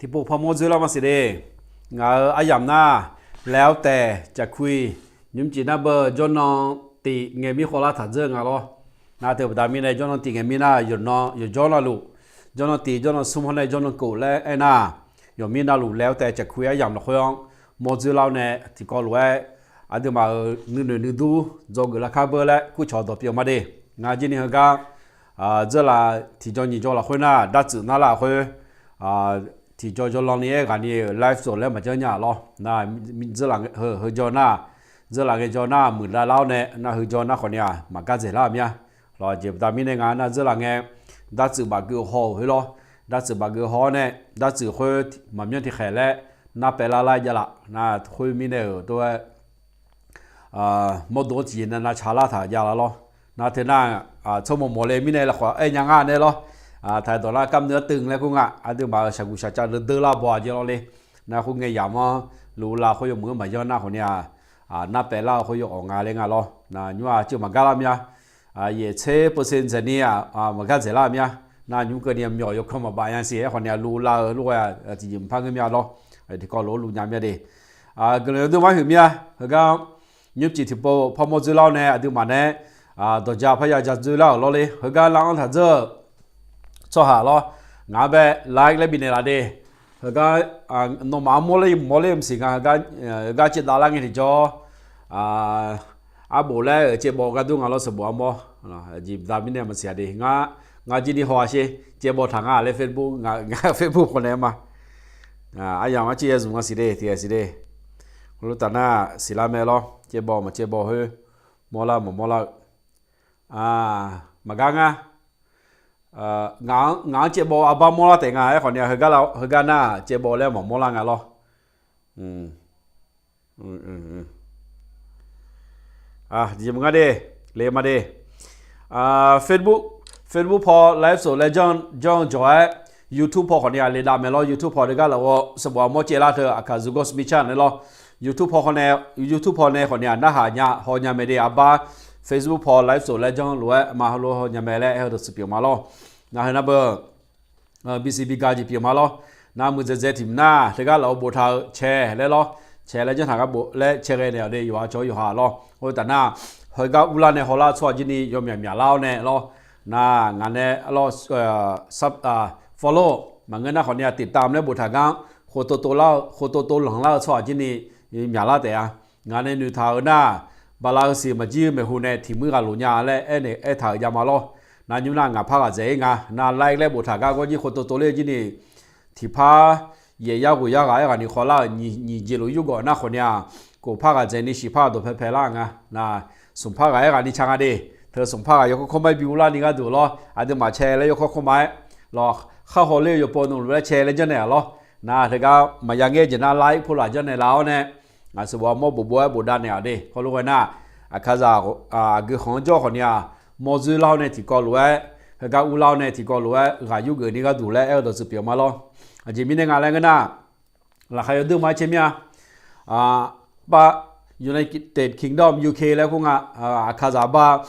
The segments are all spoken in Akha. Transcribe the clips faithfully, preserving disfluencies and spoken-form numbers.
Tiqpov parmawr dzoerlar maqsiq de. Ngaq-euq aryamq nar, laeq-awr taeq caqkui, nymrcif nar beu jawrnan tif ngaeq mir khawvlar taq dzeur nga lawr. Nar teu baqda mirnae jawrnan tif ngaeq mir nar, yawqnan yawqjawr navluf, jawrnan tif jawrnan smr hawr nae jawrnan kof laer aernar, yawqmir navluf laeq-awr taeq caqkui aryamq lafkhoer-anr mawr dzoerlar-awr nae tiqkawv lof-aer aqduimaf-euq nuinoeq nuidur dzawgeuf lar kar beur laer kurcawq dawq pyeuf ma de. Ngar jir ni heugar dzeurlaf tiqjaw nyiq jaw lafkhoer nar dartsuif narlar khoer, tiqjaw jawrlan ni aer ghaq ni-euq live show laer maqjanr nya lawr. Nar dzeurlaf heu, heujaw nar, dzeurlaf ngaejawr nar muiqlar lar-awr nae nar heujaw nar khawf ni-aq maqgar dzaeqlar-euq mir-a. Lawq, jeq baqda mirnae nga nar dzeurlaf ngae, dartsuif bafgeu haw-euq khoer lawr. Dartsuif bafgeu haw-awr nae, dartsuif khoer maqmyanr tiqkhaeq laer nar paev lar lar jav laf. Nar khoer mirnae-euq tov-aer mawrdo-anr tiqjeq nav nav ca lar taq jav laf lawr. Nar teu nar, tsawrmawq mawq le mirnae lafkhawf aer nya ngar nae lawr. Taq dawq nar kamq nui-anr teunq laer kur nga, aqduimaf-euq shaqguq shaqcav deuv deur lar baw-aq jeq lawr le. Nar khoer ngae yamq-anr luf lav khoer yawmuiq-anr maqyanr nar khawf ni-aq, nar paev lar-eu khoer yawawq nga laer nga lawr. Nar nymr-aq ceuv maqgar lar mir-a. Yaeq tser percent dzaeq ni-aq maqgar dzaeqlar mir-a. Nar nymr keuvni myawq yawkanr maqbaf nya siq aer khawf ni-aq luf lav-eu lof-aer tiqjeq mqpar ngeur mir-a lawr. Tiqkawv lof-aer luf nya mir-a de. Guiqlanq yawdui mar huiq mir-a. Heugar nymrcif tiqpov parmawr dzoerlar-awr nae aqduimaf nae dawqja parya ja dzoerlar-euq lawr le. Heugar lar-anr taq dzeur-euq tsawrhaq lawr, ngaq-anr bae like laer bifnaeq laf de. Heugar nawmaf armawr ler mawr ler maqsiq nga. Heugar caevdav lar ngae tiqjawr, arbof laer-euq caevbaw gar dur nga lawr, sanqbof armawr. Jeq baqda mirnae maqsiq-a de. Ngar jir ni haw-a sher, caevbaw taq nga laer Facebook, ngar Facebook khawf nae ma. Aryamq arciv ya zmq nga siq de, tiq ghaq siq de. Khoerlof taf nar siqlar mae lawr, caevbaw maqcaevbaw khoer, mawrlar maqmawrlar-eu maqgar ngar. Ngaq-anr caevbaw arbar mawrlar taef nga aer khawf ni-aq, heugar nar caevbaw laer maqmawrlar nga lawr. Tiqjeq maqngar de, le ma de. Facebook, Facebook paw live show laer janr-eu jawq-aer, YouTube paw khawf ni-aq le dav mae lawr. YouTube paw deugar lafghawv sanqbof armawr caevlar teu Aqkaq Zugawr Smith Chan nae lawr. YouTube paw khawf nae, YouTube paw nae khawf ni-aq narhaq nya haw nya mae de. Arbar Facebook paw live show laer janr lof-aer ma heulof haw nya mae laer aer-eu dawqtsuif pyeuf ma lawr. Nar heu nar beu bisiq biga jeq pyeuf ma lawr. Nar muiqdzaeq dzae tiq mq nar teugar lafghawv boftaq-eu cae laer lawr. Cae laer janr taq gar bof laer cae ghae naeq-awq de, yawqha cawq yawqha lawr. Khoertav nar, heugar urlar nae hawlar-eu tsawrhaq jir ni yawmyaq myaqlar-awr nae lawr. Nar ngaq nae lawr, follow maqngeur nar khawf ni-aq tiqtam laer boftaq gar-anr, khoftov tov lanqlar-eu tsawrhaq jir ni myaqlar taef-a. Ngaq nae noeqtaq-eu nar, bala heusiq maqjir-eu maeqhu nae tiq muir ghaq loq nya laer aernaeq aertaq-euq jav ma lawr. Nar nymr nar ngaq par ghaq dzaeq-ir nga. Nar like laer boftaq gar gawr jir khoftov tov ler-eu jir ni tiqpar yaef yar ghoeq yar ghaq-aer ghaq ni khawvlar-euq nyiq jeq lof yurgawv nar khawf ni-aq, kof par ghaq dzaeq ni shiq par ghaq dawqpae pae lar nga. Nar smq par ghaq-aer ghaq ni ca nga de. Teu smq par ghaq yawkawr kawr mar-aer bi urlar ni gharduq lawr, aqduimaf cae laer yawkawr kawr mar-aer lawr, khar haw ler-eu yawpov nmq luf laer cae laer janrnaeq-aq lawr. Nar teugar maqya ngaer jeq nar like polaq janrnaeq laf-awr nae, ngaq sanqbof armawr bof bof-aer bofdav naeq-awq de. Heulof ghae nar, Aqkaqzaq aqgeu khanq-anr jawr khawf ni-aq, mawr dzoer lar-awr nae tiqkawv lof-aer, heugar urlar-awr nae tiqkawv lof-aer ghaq yurgeuf ni gharduq laer aer-eu dawqtsuif pyeuf ma lawr. Aqjeq mirnae nga laer ngeur nar, laqkhaq yawdui ma-aer caer mir-a. Bar United Kingdom, U K laer kur nga, Aqkaqzaq bar,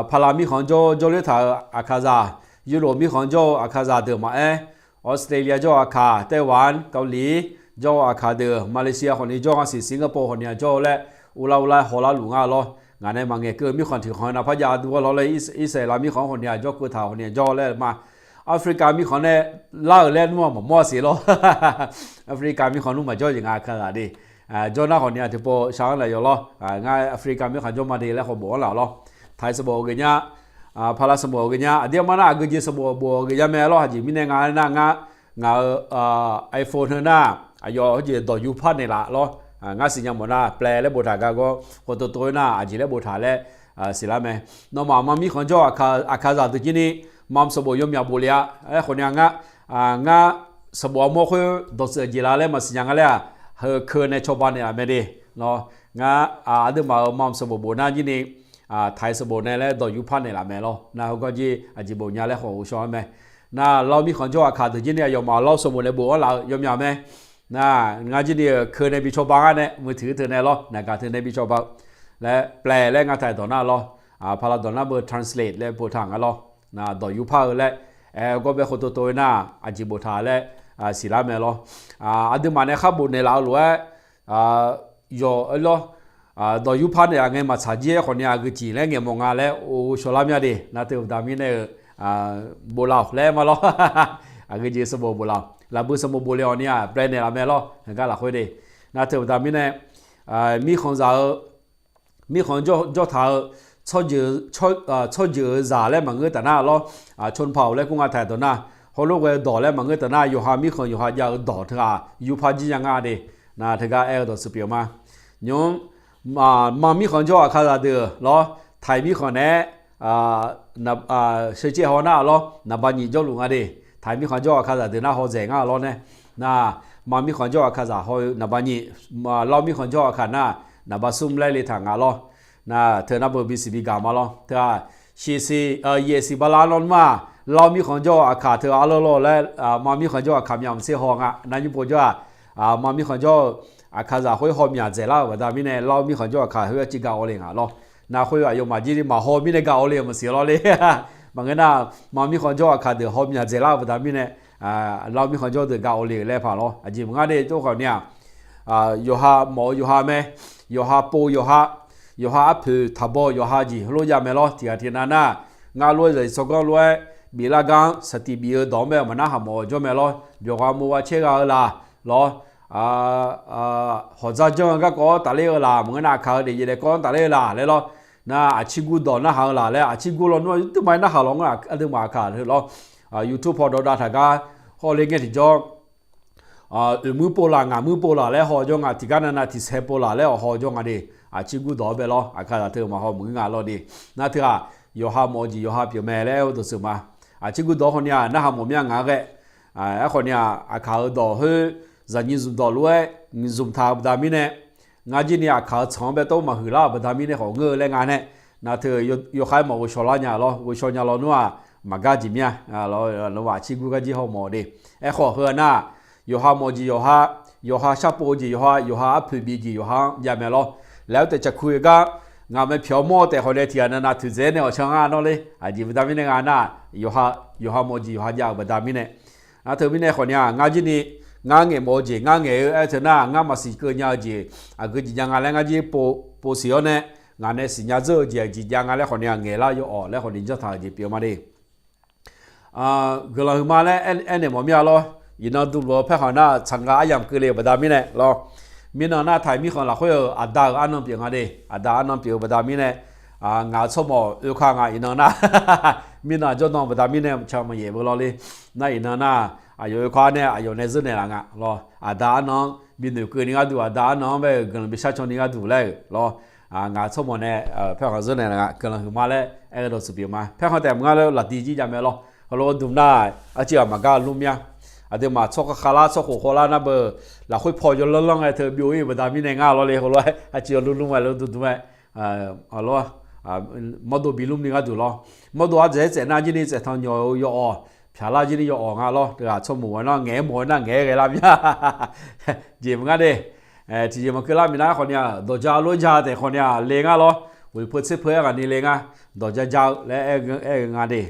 Pala mirkhanq-anr jawr jawrler taq-euq Aqkaqzaq, Europe mirkhanq-anr jawr-eu Aqkaqzaq deuq maqaer, Australia jawr-eu Aqkaq, Taiwan, Kavli jawr-eu Aqkaq deuq, Malaysia khawf ni jawr nga siq, Singapore khawf ni-aq jawr-eu laer, urlar urlar-aer hawlar luf nga lawr. Ngaq nae maqngaeq keuv-eu mirkhanq tiq khanq-eu nav par jav dur-awr lawr laer, Irsaqleqlav mirkhanq-anr khawf ni-aq jawr keuv taq khawf ni-aq jawr laer ma. Africa mirkhanq nae lar-euq laer nmr-aq maqmawr-a siq lawr. Africa mirkhanq nmr maqjawr jeq nga Aqkaqzaq de. Jawr nar khawf ni-aq tiqpov shar-anr laf yawf lawr. Ngar Africa mirkhanq jawr ma de laer khawf bof-anr laf lawr. Taiq sanqbof gheu nya, Pala sanqbof gheu nya, aqdir aqmar nar aqgeu jeq sanqbof bof gheu nya mae lawr. Aqjeq mirnae nga nar ngar, ngaq-euq iPhone heu nar, aqyawf heujeq dawq yur par naeqlaf lawr. Ngar siqnya mawf nar, plae laer boftaq gar gawr, khoftov tov-aer nar aqjeq laer boftaq laer siqlar mae. Nawmaf ma mirkhanq jawr-eu Aqkaqzaq deuq jir ni, mam sanqbof yawmyaq bof le-a. Aerkhawf ni-aq ngar, ngar sanqbof armawr khoer dawqtsuif aqjeq la laer maqsiqnya nga laer-aq, heu keuv nae cawba naeqlaf mae de. Ngar aqduimaf-euq mam sanqbof bof nar jir ni, Taiq sanqbof nae laer dawq yur par naeqlaf mae lawr. Nar heugar jir aqjeq bof nya laer khawf ghovshaw-aer mae. Nar Lav mirkhanq jawr-eu Aqkaq deuq jir ni aqyawfmaf Lav sanqbof nae bof-anr laf-eu yawmyaq mae. Nar ngar jir ni-euq keuv nae bi cawba ngar nae, muiq tiq heu teu nae lawr, naqgaq teu nae bi cawba-eu laer plae laer ngar taq dawq nar lawr. Pala dawq nar beu translate laer boftaq nga lawr. Nar dawq yur par-eu laer, aer gawr bae khoftov tov-aer nar, aqjeq boftaq laer, siqlar mae lawr. Aqduimaf nae khar bofnaeq laf-eu lof-aer, yawq-aer lawr, dawq yurpar naeqlaf ngae maqtsaq jir-aer khawf ni aqgeujeq laer ngaeq mawf nga laer ghovshaw lar mya de. Nar teu baqda mirnae-eu, boflaf-awq laer ma lawr. Aqgeujeq sanqbof boflaf-awq. Lafbui sanqbof bofle-awq ni-aq, baenaeq laf mae lawr. Heugar lafkhoer de. Nar teu baqda mirnae, mirkhanqzaq-eu, mirkhanq jawr taq-eu, tsawrjeuq-eu zaq laer maqngeur taf nar lawr, tsawrnpaq-awq laer kur nga taq dawq nar, heulof ghae-eu dawq laer maqngeur taf nar, yawqha mirkhanq yawqha jav-eu dawq teughaq yurpar jir nya nga de. Nar teugar aer-eu dawqtsuif pyeuf ma. Nymr, ma mirkhanq jawr-eu aqkaqzaq deuq lawr, taiq mirkhanq naeq-aer, sheucaev haw nar lawr, naqba nyiq jawrluf nga de. Taiq mirkhanq jawr-eu aqkaqzaq deuq nar haw dzaeq nga lawr nae. Nar, ma mirkhanq jawr-eu aqkaqzaq haw-eu naqba nyiq, lar mirkhanq jawr-eu aqkaq nar, naqba smr laer le taq nga lawr. Nar teu nar beu bisiq bigaq ma lawr. Teu-aq, siqsiq, yaeqsiq bala lawr nmr-aq, lar mirkhanq jawr-eu aqkaq teu arlawr lawr laer, ma mirkhanq jawr-eu aqkaq myaq maqtser haw nga. Nar nymr pov jawr-aq, ma mirkhanq jawr-eu aqkaqzaq khoer haw myaq dzaeqlar-euq baqda mirnae, lar mirkhanq jawr-eu aqkaq khoer arciv ga awv le nga lawr. Nar khoer aqyawfmaf jir ni maqhaw mirnae ga awv le-euq maqsiq lawr le. Maqngeur nar, ma mirkhanq jawr-eu aqkaq deuq haw myaq dzaeqlar-euq baqda mirnae, lar mirkhanq jawr deuq ga awv le-euq laer paq lawr. Aqjeq maqngeur de, tov khawf ni-aq, yawqha mawf-eu yawqha mae, yawqha pov yawqha, yawqha arpoeq taqbaw yawqha jeq heulof jav mae lawr. Tiqghaq tiqnav nar, ngar lof-aer zaqsiq tsawrganr lof-aer biflar gar-anr saqtiq bif-eu dawq-anr bae maqnar haq mawf-eu jawr mae lawr. Byawqgha mov gha caer gha-eu laq lawr, hawq dzar janr-eu garkawv-anr tafler-eu laq, maqngeur nar aqkaq-eu daefyaef daefkawv-anr tafler-eu laq laer lawr. Nar aqcir gur dawq narhaq-eu laq laer, aqcir gur lawnmr-aq yurtuv ma-aer narhaq lawq ngeur aqduimaf aqkaq lawr. YouTube paw dawqdav taq gar hawle ngae tiqjawr, oeq muir pov laq ngaq muir pov laq laer haw jawr nga, tiqgar navnav tiqsaer pov laq laer awq haw jawr nga de. Aqcir gur dawq-anr bae lawr, aqkaqzaq teu maqhaw maqngeur nga lawr de. Nar teu-aq, yawqha mawf-eu jeq yawqha pyeuf mae laer aer-eu dawqtsuif ma. Aqcir gur dawq khawf ni-aq narhaq mawf mya nga ghae. Aerkhawf ni-aq, aqkaq-euq dawq khoer zaqnyiq zmq dawq lof-aer nyiq zmq taq-eu baqda mirnae, ngar jir ni aqkaq-euq tsanq-anr bae tov maqhuiq lar-euq baqda mirnae khawf ngeur-eu laer nga nae, nar teu yawkhav-aer mawf ghovshaw lar nya lawr, ghovshaw nya lawnmr-aq, maqgar jeq mir-a. Aqcir gur gar jir haw mawf de. Aerkhawf heu-aq nar, yawqha mawf jeq yawqha, yawqha sharpov-eu jeq yawqha, yawqha arpoeq bif jeq yawqha-anr jav mae lawr. Laer-awr taef caqkuir-eu gar, ngaq mae pyawq mawr-eu taef khawf nae tiqghaq navnav toeqdzaeq-aer nae awq can ngar nawr le. Aqjeq baqda mirnae nga nar, yawqha mawf jeq yawqha jav-euq baqda mirnae. Nar teu mirnae khawf ni-aq, ngar jir ni, ngar ngaeq mawf-eu jeq ngar ngaeq-eu aer teu nar, ngar maqsiq keuv nya-eu jeq aqgeu jeq jav nga laer ngar jir pov siq-awr nae, ngaq nae siqnya dzeur-eu jeq aqjeq jav nga laer khawf ni-aq, ngaeqlar yawawq laer khawf ni janr taq-euq jeq pyeuf ma de. Guiqlanq huiqma laer aernaeq mawf mir-a lawr. Iqnan dmluf-eu paerkhanq nar tsaq nga aryamq keuvle-euq baqda mirnae lawr. Mirnan nar taiq mirkhanq lafkhoer-euq aqda-euq arnan pyeuf nga de. Aqda arnan pyeuf-eu baqda mirnae, ngaq-euq tsawrmawq oeka nga iqnan nar. Mirnan jawrdan baqda mirnae can maqyaef beu lawr le. Nar iqnan nar, aqyawf oeka nae aqyawf nae zeur naeq laf nga lawr. Aqda arnan-anr bi noeqkeuv ni gharduq, aqda arnan-anr bae-euq guiqlanq bi sharcaw ni gharduq laer-euq lawr. Ngaq-euq tsawrmawq nae paerkhanq zeur naeq laf nga, guiqlanq huiqma laer aer-eu dawqtsuif pyeuf ma. Paerkhanq taef maqnga laer laqdi jir jav mae lawr. Heulof-aer dm nar, arciv ghaq maqgar lmr mir-a. Aqduimaf tsawrkhav khavlar tsawrkhof khawvlar nar beu, lafkhoer paw yawlanr lanr ngae teu byov-ir-euq baqda mirnae ngar lawr le. Heulof-aer arciv yawlmr lmr ngae lawr dm dm-aer, lawr, mawrdo bi lmr ni gharduq lawr. Mawrdo ardzaeq-aer tsaef nar jir ni tsaef tanq nyawq-eu yawawq, pyaqlar jir ni yawawq nga lawr. Teughaq tsawrmawq-aer nar ngaeq-aer mawq-aer nar ngaeq-aer ghae lar mir-a. Jeq maqnga de. Tiqjeq maqkeuv lar minav-aer khawf ni-aq, dawqja lof-aer ja taef khawf ni-aq le ngar lawr. Ghoeq peu tser peu-aer ghaq ni le ngar, dawqja ja-eu laer aer-eu nga de.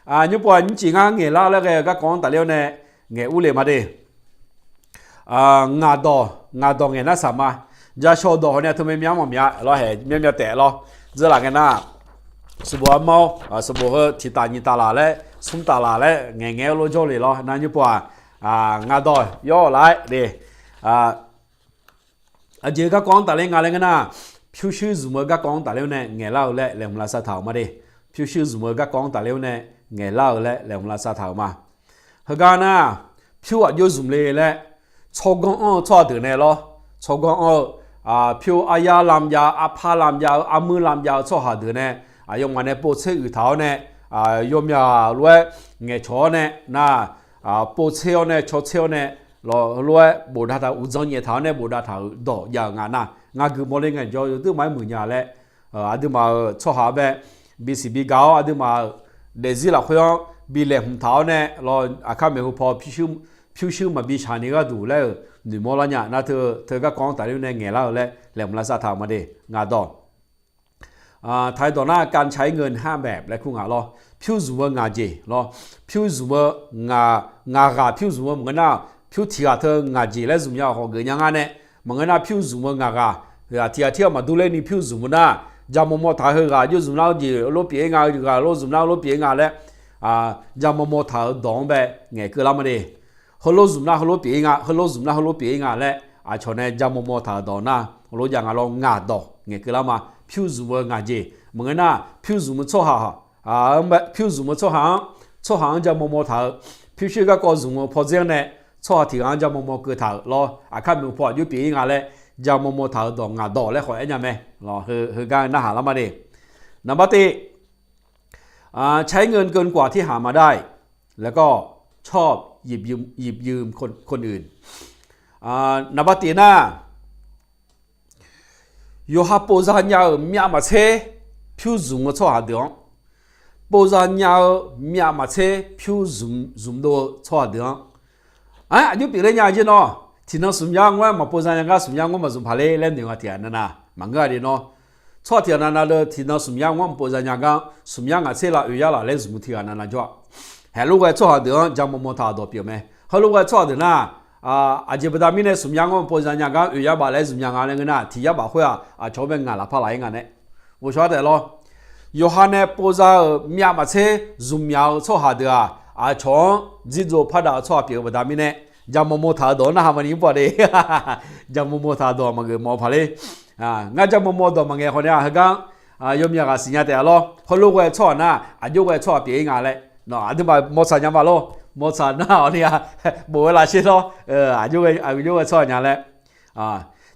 Nymr pov-aq nymrcif ngar ngaeqlar laer ghae-eu garkawv-anr tafler-awr nae ngaeq urle ma de. Ngaq dawq, ngaq dawq ngaeq nar saq ma. Jashawr dawq haw nae teu myav myav-anr maqmyav lawr, haeq myav myav taef lawr. Dzeurlaf ngae nar, sanqbof armawr, sanqbof heu tiq taf nyiq taf laf laer, smr taf laf laer ngaeq ngaeq-aer lof jawrle lawr. Nar nymr pov-aq, ngaq dawq yawr laf-aer de. Aqjeq garkawv-anr tafler nga laer ngeur nar, pyurshuir zmq-eu garkawv-anr tafler-awr nae ngaeqlar-eu laer laeqhmq lavsav taq-euq ma de. Pyurshuir zmq-eu garkawv-anr tafler-awr nae ngaeqlar-eu laer laeqhmq lavsav taq-euq ma. Heugar nar, pyur aqjox zmq le laer, tsawrganr anr-eu tsawrhaq deuq nae lawr, tsawrganr anr-eu, pyur aryar lamjav-eu, arpar lamjav-eu, armuir lamjav-eu tsawrhaq deuq nae, aqyawfmaf nae povtser uiq taq-awr nae, yawmyaq lof-aer ngaeqcawq-awr nae nar, povtser-awr nae cawtser-awr nae, lof-aer bofdav taq uqdzan nyaef taq-awr nae bofdav taq-euq dawq jav-euq nga nar, ngar gui mawrler ngaejawr yawduq maqaer muiq nya laer, aqduimaf-euq tsawrhaq-anr bae bisiq bigaq-awr aqduimaf-euq daefzir lafkhoer-anr bi laeqhmq taq-awr nae lawr, aqkar maeqhu paw pyurshuir maqbi shaq ni gharduq laer-euq noeqmawr lar nya. Nar teu, teu garkawv-anr tafler-awr nae ngaeqlar-eu laer laeqhmq lavsav taq-euq ma de. Ngaq dawq, taq-aer dawq nar การใช้เงินห้าแบบ laer kur ngaq lawr. Pyur zmq-eu ngaq jeq lawr. Pyur zmq-eu ngaq ngaq ghaq pyur zmq-eu maqngeur nar, pyur tiq ghaq teu ngaq jeq laer zmq nya-awq khawf geuf nya ngar nae, maqngeur nar pyur zmq-eu ngaq ghaq, tiq ghaq tir-awr maqdur ler ni pyur zmq-eu nar, ja mawmaw taq-eu heughaq aqjox zmq nar-eu jeq heulof pyeuf-ir nga, heughaq heulof zmq nar heulof pyeuf-ir nga laer, ja mawmaw taq-euq dawq-anr bae ngaeqkeuv lar ma de. Heulof zmq nar heulof pyeuf-ir nga, heulof zmq nar heulof pyeuf-ir nga laer aqcawq nae ja mawmaw taq-euq dawq nar heulof jav nga lawr, ngaq dawq ngaeqkeuv lar ma. Pyur zmq-eu ngaq jeq maqngeur nar pyur zmq-eu tsawrhaq, pyur zmq-eu tsawrhaq-anr, tsawrhaq-anr ja mawmaw taq-eu, pyurshuir garkawv zmq-eu pawdzer-anr nae tsawrhaq tiq ghaq-anr ja mawmaw keuv taq-euq lawr, aqkar maeqhu paw aqjox pyeuf-ir nga laer ja mawmaw taq-euq dawq ngaq dawq laer khawf aer nya mae. Heugar narhaq lar ma de. Naqbar tev, ใช้เงินเกินกว่าที่หามาได้ แล้วก็ชอบหยิบยืม คนอื่น naqbar tev nar, yawqha povza nya-euq myav maqtser pyur zmq-eu tsawrhaq deuq-anr, povza nya-eu myav maqtser pyur zmq, zmqdov-eu tsawrhaq deuq-anr, aqjox pyeufler nya jer nawr, tiqnan smq myav ngawr-aer maqpov za nya gar smq myav ngawr maqzmq paq ler laer noeq nga tiq ghaq navnav maqngeur-a de nawr. Tsawrhaq tiq ghaq navnav deuq tiqnan smq myav ngawr maqpov za nya gar smq myav ngaq tser la oeq yar laf laer zmq-eu tiq ghaq navnav jawr-a. Haeq lof ghae tsawrhaq deuq-anr ja mawmaw taq-euq dawq pyeuf mae. Heulof ghae tsawrhaq deuq nar, aqjeq baqda mirnae smq myav ngawr maqpov za nya gar oeq yar baf laer zmq nya nga laer ngeur nar, tiq yar baf khoer-aq aqcawq-anr bae ngaq lafpar laf-ir nga nae. Ghovshaw-aer taef lawr. Yawqha nae povza-euq myav maqtser zmq myav-eu tsawrhaq deuq-aq, aqcawq-anr dzirdzov pardav-eu tsawrhaq pyeuf-eu baqda mirnae, ja mawmaw taq-euq dawq-anr narhaq maqni mr pawf de. Ja mawmaw taq-euq dawq maqgeuf mawf paq ler. Ngar ja mawmaw dawq maqngaeq khawf nae-aq, heugar yawmyaq ghaq siqnya taef-a lawr. Heulof ghae tsawrhaq nar aqjox ghae tsawrhaq pyeuf-ir nga laer, nawq aqduimaf mawtsaq nya ma lawr. Mawtsaq nar-awq ni-a, bof-eu lafsher lawr. Aqjox ghae tsawrhaq nya laer,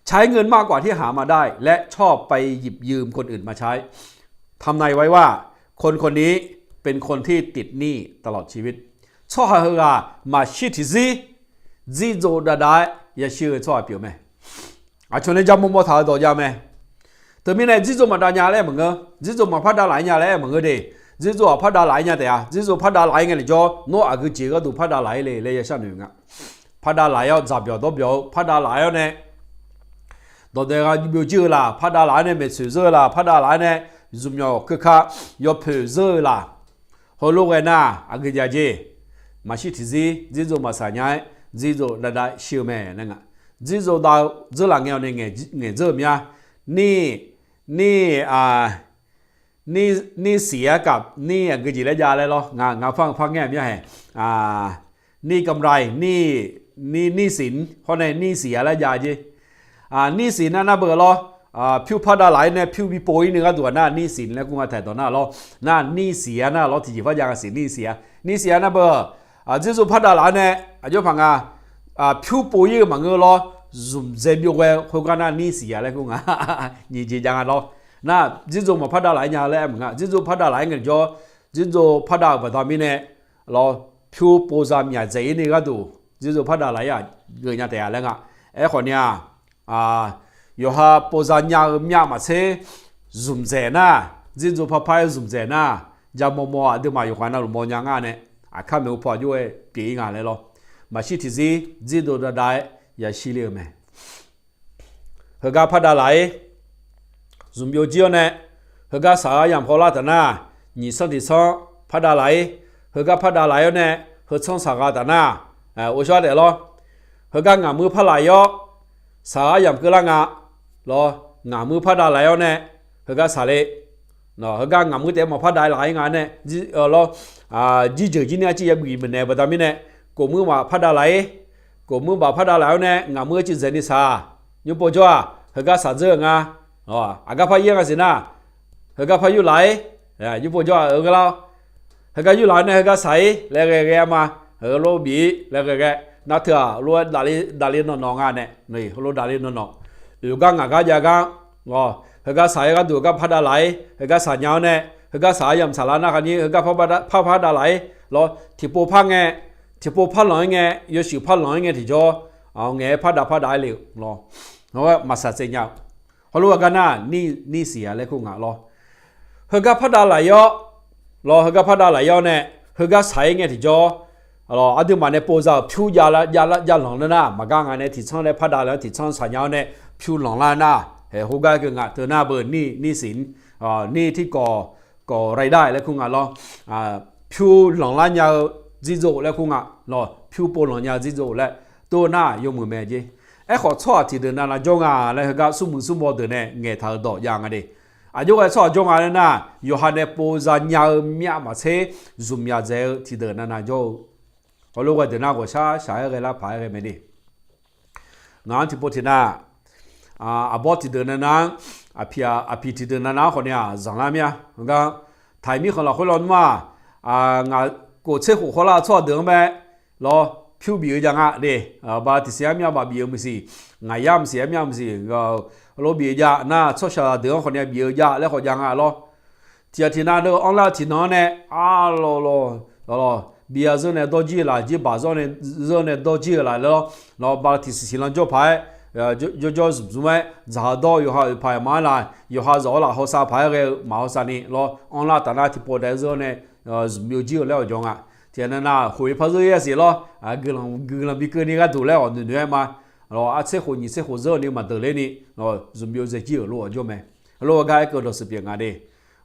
ใช้เงินมากกว่าที่หามาได้ และชอบไปหยิบยืมคนอื่นมาใช้ ทำนายไว้ว่า คนคนนี้เป็นคนที่ติดหนี้ตลอดชีวิต Tsawrhaq heughaq maqshir tiqzir dzirdzov dav dav-aer yashir-eu tsawrhaq pyeuf mae. Aqcawq nae ja mawmaw taq-eu dawq jav mae. Teumirnae dzirdzov maqdav nya laer maqngeur, dzirdzov maqpar dav laf-ir nya laer maqngeur de. Dzirdzov-aq par dav laf-ir nya taef-a. Dzirdzov par dav laf-ir ngae lafjawr, nawr aqgeujeq gharduq par dav laf-ir le laer ya sharnoeq nga. Par dav laf-ir-awr dzaqbyawq dawrbyawq-eu par dav laf-ir-awr nae, dawqdae gha byovjir-eu laf par dav laf-ir nae, maeqtsoeq zeur-eu laf par dav laf-ir nae, zmqmyawq keuka yawpoeq zeur-eu laf, heulof ghae nar aqgeujeq jeq maqshir tiqzir dzirdzov maqsaq nya-aer, dzirdzov dav dav shir-eu mae laer nga. Dzirdzov dav-eu dzeurlaf ngae-awq nae ngaeq dzeur-eu mya. Nir, nir, nir siq-aer kaf nir aqgeujeq laer jav laer lawr. Ngaq par par ngaer-aq mya haeq. Nir kamrai, nir siq hawr nae nir siq-a laer jav jer. Nir siq nar nar beu lawr, pyur par dav laf-ir nae pyur bipov-ir ni gharduq-aq nar nir siq laer kur nga taeq dawq nar lawr. Nar nir siq-a nar lawr tiqjeq par jav nga siq nir siq-a. Nir siq-a nar beu, dzirdzov par dav laf-ir nae aqjox paq nga, pyur pov-ir-eu maqngeur lawr, zmqdzae byov ghae khoergar nar nir siq-a laer kur nga. Nyiq jeq jav nga lawr. Nar dzirdzov maqpar dav laf-ir nya laer aer maqnga. Dzirdzov par dav laf-ir ngae lafjawr, dzirdzov par dav-euq baqda mirnae lawr, pyur povza myaq dzaeq-ir ni gharduq dzirdzov par dav laf-ir-aq geuf nya taef-a laer nga. Aerkhawf ni-aq, yawqha povza nya-eu myav maqtser zmqdzaeq nar, dzirdzov parpar-aer zmqdzaeq nar, ja mawmaw aqduimaf yawqghaq navluf mawnya nga nae, aqkar maeqhu paw aqjox-aer pyeuf-ir nga laer lawr. Maqshir tiqzir dzirdzov dav dav-aer yashir le-eu mae. Heugar par dav laf-ir, zmq byovjir-awr nae, heugar saq-eu aryamq hawlar taf nar, nyiq tsanr tiq tsanr par dav laf-ir, heugar par dav laf-ir-awr nae, heu tsanr saqgha taf nar, ghovshaw-aer taef lawr. Heugar ngaqmuir par laf-ir-awr, saq-eu aryamq keuvlar nga lawr, ngaqmuir par dav laf-ir-awr nae, heugar saqle. Heugar ngaqmuir taef-aer maqpar dav laf-ir nga nae, lawr, jirjeuq jir ni arciv yabi maeqnaeq-eu baqda mirnae, kofmuir maf par dav laf-ir, kofmuir maf par dav laf-ir-awr nae ngaqmuir arciv dzaeqni saq-aq, nymr pov jawr-aq, heugar saq dzeur-eu nga. Aqgar par yaer nga siq nar, heugar par yur laf-ir, nymr pov jawr-aq, heugar lar, heugar yur laf-ir nae heugar saq-ir laer ghae ghae-a ma. Heulof bif-ir laer ghae ghae, nar teu-aq heulof-aer davle davle nawq nawq nga nae, heulof davle nawq nawq. Oeq gar ngaq gar jav gar, heugar saq-ir gharduq heugar par dav laf-ir, heugar saq nya-awr nae, heugar saq-aer yamq saqlar nar kharni heugar par par dav laf-ir lawr, tiqpov par ngae, tiqpov par lanq-ir ngae, yawshuif par lanq-ir ngae tiqjawr, ngaeq-aer par dav par dav-aer le-eu lawr, maqsaq tsaev nya-eu. Heulof-aer gar nar, nir siq-a laer kur nga lawr. Heugar par dav laf-ir-awr, lawr heugar par dav laf-ir-awr nae, heugar saq-ir ngae tiqjawr, aqduimaf nae pov za-euq pyur jav lanq nar nar maqgar nga nae tiqtsanr nae par dav laf-ir tiqtsanr saq nya-awr nae pyur lanqlar nar, haeq khoergar keuv nga teu nar beu nir siq, nir tirkawv kawv รายได้ laer kur nga lawr. Pyur lanqlar nya-eu dzirdzov laer kur nga lawq. Pyur pov lanq nya-eu dzirdzov laer tov nar yawmuiq mae jer. Aerkhawf tsawrhaq tiqdeuq navnav jawr nga laer heugar smrmuiq smrbaw deuq nae ngaeqtaq-euq dawq jav nga de. Aqjox ghae tsawrhaq jawr nga laer nar, yawqha nae pov za nya-eu myav maqtser zmqmyaq dzaeq-eu tiqdeuq navnav jawr-eu, heulof ghae deuq nar ghawqshaq shaq-aer ghae lar paq-aer ghae mae de. Ngaq-anr tiqpov tiqnav, aqbawr tiqdeuq navnav-anr, aqpiq tiqdeuq navnav-anr khawf ni-aq zanqlar mir-a. Heugar taq-iq mirkhanq lafkhoer lawnmr-aq, ngaq kof tser khof khawrlar-eu tsawrhaq deuq-anr mae lawr, pyur bif-eu jav nga de. Bala tiqsiq-aer myav baf bif-eu maqsiq, ngaq yar maqsiq-aer myav maqsiq, lof bif-eu jav nar tsawrshaq deuq-anr khawf ni-a bif-eu jav laer khawf jav nga lawr. Tiqghaq tiqnav deuq anrlar-eu tiqnan-anr nae, arlawq lawq lawq lawq, bi-a zeur nae dawrjir-eu laf, jirbaq zeur nae dawrjir-eu laf laer lawr. Lawr bala tiqsiq siq lan jawr paq-aer, jawrjawr zmq zmq-aer dzaq-eu dawr yawqha oeq paq-aer ma-aer laf, yawqha zawq-awr laf hawsav paq-aer ghae-eu maq hawsav ni lawr, anrlar taf nar tiqpov daef-aer zeur nae zmq byovjir-euq laer awq jawr nga. Tiqghaq navnav khof-ir par zeur-ir-a siq lawr, guiqlanq guiqlanq bi keuvni gharduq laer awq noeqnoeq-aer ma. Lawr artser khof nyiq tser khof zeur-eu ni maqdeuq ler ni, zmq byov dzaeqjir-euq lof awq jawr mae. Heulof-aer gar aer keuv dawqtsuif pyeuf nga de.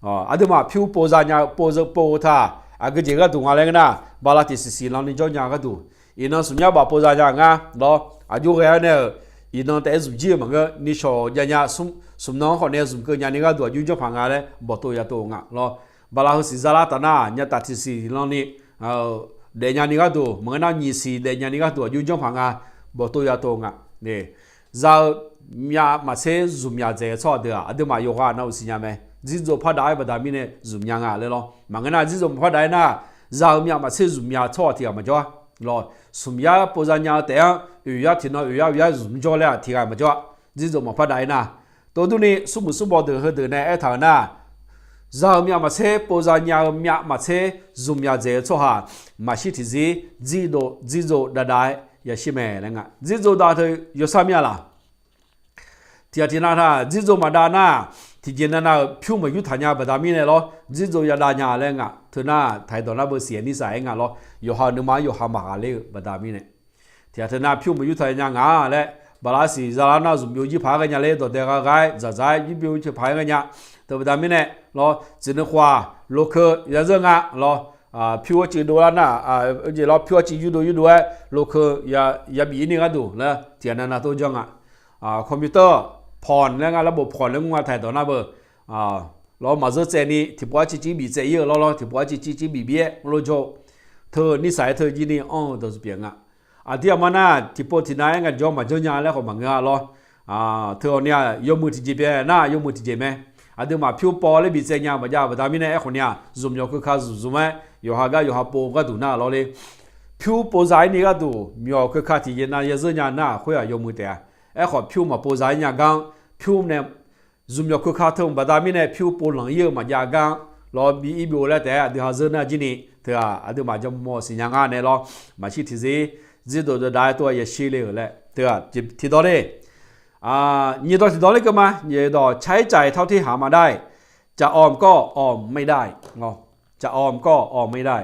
Aqduimaf pyur pov za nya-eu pov zeu pov-eu taq, aqgeu jeq gharduq nga laer ngeur nar, bala tiqsiq siq lan ni jawr nya gharduq, iqnan smq yar baf pov za nya-eu ngar lawr. Aqjox ghae-aer nae-euq iqnan taef-aer zmq jir-eu maqngeur, nishawq jav nya, smq nan-anr khawf nae zmq keuv nya ni gharduq aqjox janr paq nga laer bawqtov yatov nga lawr. Bala heu siq zalar taf nar, nyataf tiqsiq lan ni daef nya ni gharduq, maqngeur nar nyiq siq daef nya ni gharduq aqjox janr paq nga, bawqtov yatov nga. Za-eu myav maqtser zmqmyaq dzaeq-eu tsawrhaq deuq-aq, aqduimaf yawqghaq navluf siqnya mae. Dzirdzov par dav-aer baqda mirnae zmqmya nga laer lawr. Maqngeur nar dzirdzov maqpar dav-aer nar, za-eu myav maqtser zmqmya tsawrhaq tiq ghaq maqjawr-a. Lawr, smq yar pov za nya-eu taef-anr oeq yar tiqnan oeq yar oeq yar zmq jawr laer-aq tiq ghaq maqjawr-a. Dzirdzov maqpar dav-aer nar, tov durni smrmuiq smrbaw deuq heudeuq nae aertaq-euq nar, za-eu myav maqtser pov za nya-eu myav maqtser zmqmya dzaeq-eu tsawrhaq maqshir tiqzir, dzirdzov dav dav-aer yashir mae laer nga. Dzirdzov dav teu yawsar mir-a laq? Tiqghaq tiqnav taq dzirdzov maqdav nar, tiqjeq navnav-euq pyur maqyur taq nya-eu baqda mirnae lawr, dzirdzov yadav nya laer nga. Teu nar taq-iq dawq nar beu siq-aer nir saq-aer nga lawr, yawqha-euq nuima-anr yawqha maqghaq ler-eu baqda mirnae. Tiqghaq teu nar pyur maqyur taq nya nga laer, baqlar siq zalar nar zmq byovjir paq-aer ghae nya ler, dawqdae gha gha-aer dzaqdzaq-aer jir byovjir paq-aer ghae nya. Teu baqda mirnae lawr, tsuif nuikhof-aq lokeu yazeur nga lawr, pyur arcuiv dovlar nar, jeq lawr pyur arcuiv yurdov yurdov-aer lokeu yabif-ir ni gharduq laer tiqghaq navnav tov janr nga. Computer ผ่อน laer nga, ระบบผ่อน laer ngar taq-iq dawq nar beu lawr, maqzeur tsaev ni tiqpov arcuiv cir bif tsaev-ir-eu lawr lawr, tiqpov arcuiv cir cir bif bif-aer mr lof jawr-eu, teu nir saq-aer teu jir ni anr-eu dawqtsuif pyeuf nga. Aqdir aqma nar tiqpov tiqnav-aer nga jawr maqjanr nya laer khawf maqngeur-a lawr. Teu awq ni-aq yawmuiq tiqjeq pyeuf nar yawmuiq tiqjeq mae. Aqduimaf pyur paw laer bif tsaev nya maqjav-eu baqda mirnae aerkhawf ni-aq, zmqmyawq keuka zmq zmq-aer yawqha gar yawqha pov gharduq nar lawr ler. Pyur pov za-ir ni gharduq myawq keuka tiqjeq nav yazeur nya nar khoer-aq yawmuiq taef-a. Aerkhawf pyur maqpov za-ir nya gar-anr, pyur nae zmqmyawq keuka teu baqda mirnae pyur pov lanq-ir-eu maqjav gar-anr lawr, bi ir byov laer taef-aer aqdui ha zeur nar jir ni teu-aq, aqduimaf jawrmawr siqnya ngar nae lawr, maqshir tiqzir, dzirdzov dav dav-aer tov-aer yashir le-euq laer teu-aq, tiqdawq le. Nyiq dawq tiqdawq le keuv ma, nyiq dawq ใช้จ่ายเท่าที่หามาได้ จะออมก็ออมไม่ได้ จะออมก็ออมไม่ได้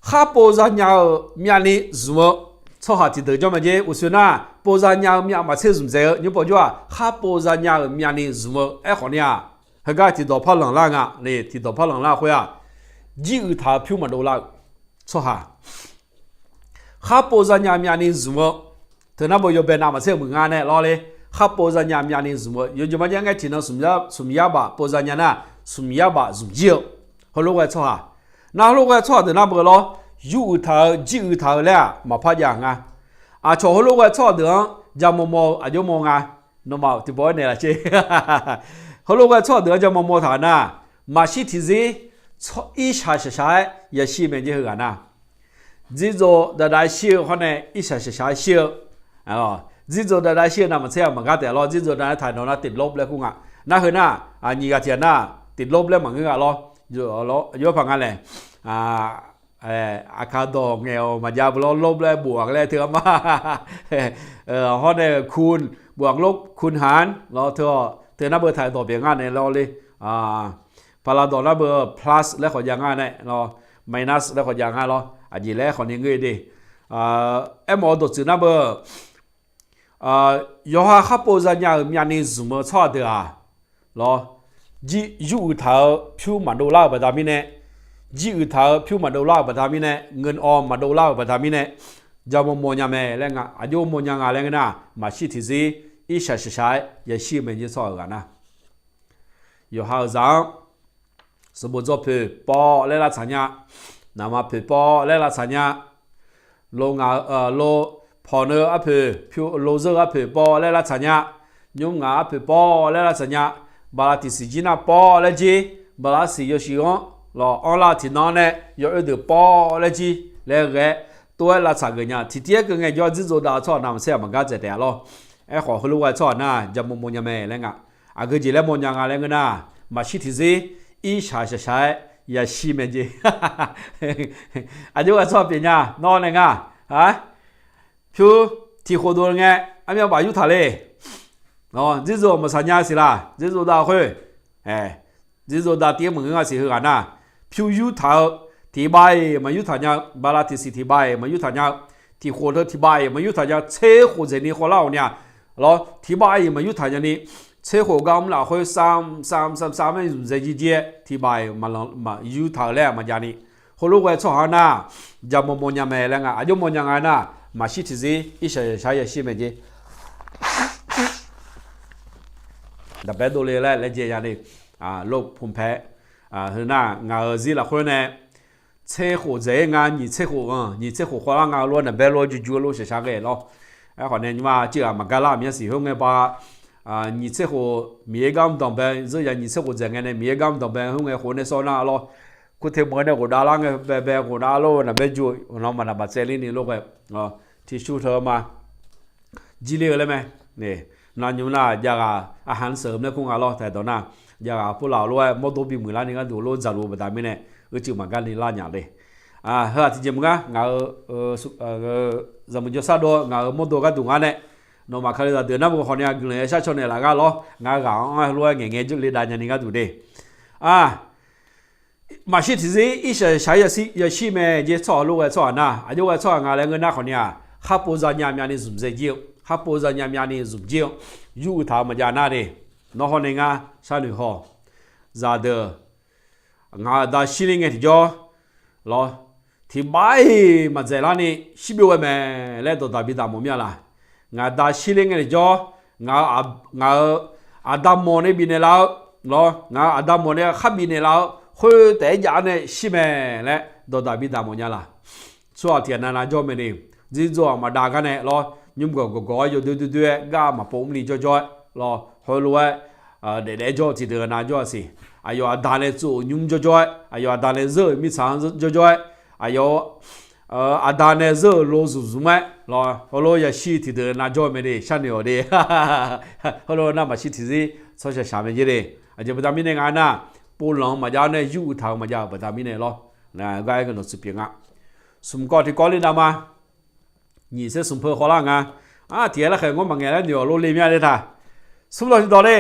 Khar pov za nya-eu myavni zmq-eu tsawrhaq tiqdeuq jawr mae jer. Uqshoe nar pov za nya-eu myav maqtser zmq dzaeq-eu nymr pov jawr-aq, khar pov za nya-euq myavni zmq-eu aerkhawf ni-aq, heugar tiqdawq par lanqlar nga le. Tiqdawq par lanqlar khoer-aq, jir uiq taq-eu pyur maqdov lar-eu tsawrhaq khar pov za nya myavni zmq-eu, teu nar beu yawbae navmaqtser muiq nga nae lawr le. Khar pov za nya myavni zmq-eu yawjeq marjae ngae tiqnan smq yar baf pov za nya nar, smq yar baf zmq jir-eu heulof ghae tsawrhaq, nar heulof ghae tsawrhaq deuq nar beu lawr, yur uiq taq-eu jir uiq taq-eu laer-aq maqpar jav nga. Aqcawq heulof ghae tsawrhaq deuq-anr ja mawrmawr-eu aqjox mawr nga. Nawmaf tiqpov-aer naeqlaf sher. Heulof ghae tsawrhaq deuq-anr ja mawrmawr taq nar, maqshir tiqzir, irshaq shaqshaq-aer yashir mae jer heughaq nar. Dzirdzov dav dav-aer shir-eu hawr nae irshaq shaqshaq-aer shir-eu, dzirdzov dav dav-aer shir-eu navmaqtser-aq maqgar taef lawr. Dzirdzov dav-aer taq dawq nar ติดลบ laer kur nga. Nar heu nar, nyiq ghaq tiq ghaq nar ติดลบ laer maqngeur nga lawr. Yawpaq nga laeq, aqkaq dawq ngaeq-awq maqjav beu lawr, ลบ laer bof-aq laer teu-a ma. Hawr nae คูณ bof-aq ลบ คูณหาร lawr teu-awq, teu nar beu taq-iq dawq pyeuf nga nae lawr le. Paqlav dawq nar beu plus laer khawf jav nga nae lawr, minus laer khawf jav nga lawr. Aqjeq laer khawf ni ngeur-eu de. Aermawf-eu dawqtsuif nar beu, yawqha khar pov za nya-euq myavni zmq-eu tsawrhaq deuq-aq lawr, jir yur uiq taq-eu pyur maqdov lar-euq baqda mirnae, jir uiq taq-eu pyur maqdov lar-euq baqda mirnae, ngeuq-awq maqdov lar-euq baqda mirnae, jamaw maw nya mae laer nga, aqjox maw nya nga laer ngeur nar, maqshir tiqzir irshaq shaqshaq-aer yashir mae jeq tsawrhaq ghaq nar. Yawqha-euq zaq-anr sanqbof dzawr poeq pawv laer lavtsaq nya, naqma poeq pawv laer lavtsaq nya, lo ngaq-eu, lo pawq neu arpoeq pyur, lo zeur-eu arpoeq pawv laer lavtsaq nya, nymr ngaq arpoeq pawv laer lavtsaq nya, bala tiqsiq jir nar pawv laer jir, bala arsiq yawshuif-anr lawq anrlar tiqnan nae yawoer deuq pawv laer jir laer ghae-aer tov-aer lavtsaq geuf nya. Tiqtiv-aer keuv ngaejawr, dzirdzov dav tsawrhaq navmaqtser-aq maqgar dzaeq taef-a lawr. Aerkhawf, heulof ghae tsawrhaq nar jamaw maw nya mae laer nga. Aqgeu jeq laer maw nya nga laer ngeur nar, maqshir tiqzir irshaq shaqshaq-aer yashir mae jeq. Aqjox ghae tsawrhaq pyeuf nya, nawr nae nga, a, pyur tiq khof dov ngae, armyav baf yurtaq le. Dzirdzov-awq maqsaq nya siq laq, dzirdzov dav khoer, dzirdzov dav tiv-aer maqngeur nga siq heughaq nar, pyur yurtaq-eu, tiq bav-iq maqyurtaq nya-eu, bala tiqsiq tiq bav-iq maqyurtaq nya-eu, tiq khof teu tiq bav-iq maqyurtaq nya-eu, tser khof dzaeqni khawvlar-awq ni-aq, lawr, tiq bav-iq maqyurtaq nyani, tser khof gar mr lafkhoer sam sam sam sam-aer zmqdzae jir jir-aer tiq bav-iq maqlanq maqyurtaq-euq laer maqjav ni, heulof ghae tsawrhaq-anr nar, jamaw maw nya mae laer nga. Aqjox maw nya nga nar, maqshir tiqzir irshaq shaqshaq-aer yashir mae jeq. Daqbaer dovle laer laejae ya ni, lov pmqpae, heu nar ngaq-euq zir lafkhoer nae tser khof dzaeq-ir nga, nyiq tser khof-anr nyiq tser khof khawvlar nga lof-aer, naqbaer lof-aer juju-aer lof shaqshaq ghae lawr. Aerkhawf nae nymrma civ ghaq maqgar lar-euq myanr siq khoer ngae ba, nyiq tser khof Miqyaer gar mr danqbae zeur ya, nyiq tser khof dzaeq ngae nae Miqyaer gar mr danqbae khoer ngae khof nae sawr nar lawr. Kurte meuq-eu nae ghofdav lar ngae baebae ghofdav lof-aer naqbaer ju-eu naqma naqbaf tsaevler ni lof ghae, tiqsur teu-eu ma. Jirle-eu laer mae. Nav nymr nar jav ghaq arhaq-anr sheuq-eu mr laer kur nga lawr taeqdawq nar, jav ghaq purlaf-eu lof-aer mawrdo bimuiq larni gharduq lof dzaqluf-eu baqda mirnae, uicuiv maqgar ni lar nya le. Heu-aq tiqjeq maqngar, ngaq-euq zaqmuiq jawrshar dov-eu ngaq-euq mawrdo gharduq ngar nae, nawmaf Kalizaq deuq nar meuq khawf ni-aq guiqlanq yashar caw naeqlaf gar lawr, ngar ghaq-anr lof-aer ngaeqngae jawrle dav nyani gharduq de. Maqshir tiqzir irshaq shaq-aer yashir mae jeq tsawrhaq lof ghae tsawrhaq nar, aqjox ghae tsawrhaq nga laer ngeur nar khawf ni-aq, kharpov zanya myavni zmqdzae jir-eu, kharpov zanya myavni zmq jir-eu, yur uiq taq-eu maqjav nar de. Nawr hawr nae ngar sharnoeq haw, zaqdeuq ngaq-euq da shirler ngae tiqjawr lawr, tiq bar-iq maqdzaeq larni shir byov ghae mae laer dawqdaq bi daq mawf mir-a laq. Ngaq da shirler ngae tiqjawr, ngaq-euq aqda mawf nae bifnaeq laf-eu lawr, ngaq-euq aqda mawf nae khar bifnaeq laf-eu khoer taef-aer jav-awr nae shir mae laer dawqdaq bi daq mawf nya laq. Tsawrhaq tiq ghaq navnav jawr mae ni, dzirdzor-aq maqdav gar nae lawr, nymr gawq gawq gawq-aer yawdoer doer doer-aer gar maqpov mrni jawrjawr-aer lawr, heulof-aer daef daef-aer jawr-eu tiqdeuq navjawr-a siq. Aqyawf aqda nae tsov-euq nymr jawrjawr-aer, aqyawf aqda nae zeur-euq mirtsaq-anr jawrjawr-aer, aqyawf aqda nae zeur-euq lo zmq zmq-aer lawr, heulof yashir tiqdeuq navjawr mae de, sharnoeq-awq de. Heulof nar maqshir tiqzir tsawrshaq shaq mae jeq de. Aqjeq baqda mirnae nga nar, povlanq-eu maqjav-awr nae yur uiq taq-eu maqjav-euq baqda mirnae lawr. Gar-aer guiqlanq tsuif pyeuf nga. Smq kawv tiqkawv ler nav ma. Nyiq tser smq peu khawvlar nga. Tiq ghaq larkhaeq ngawr maqngaeq laer noeq-awq lor le mya le taq. Smr lawq tiqdawq le.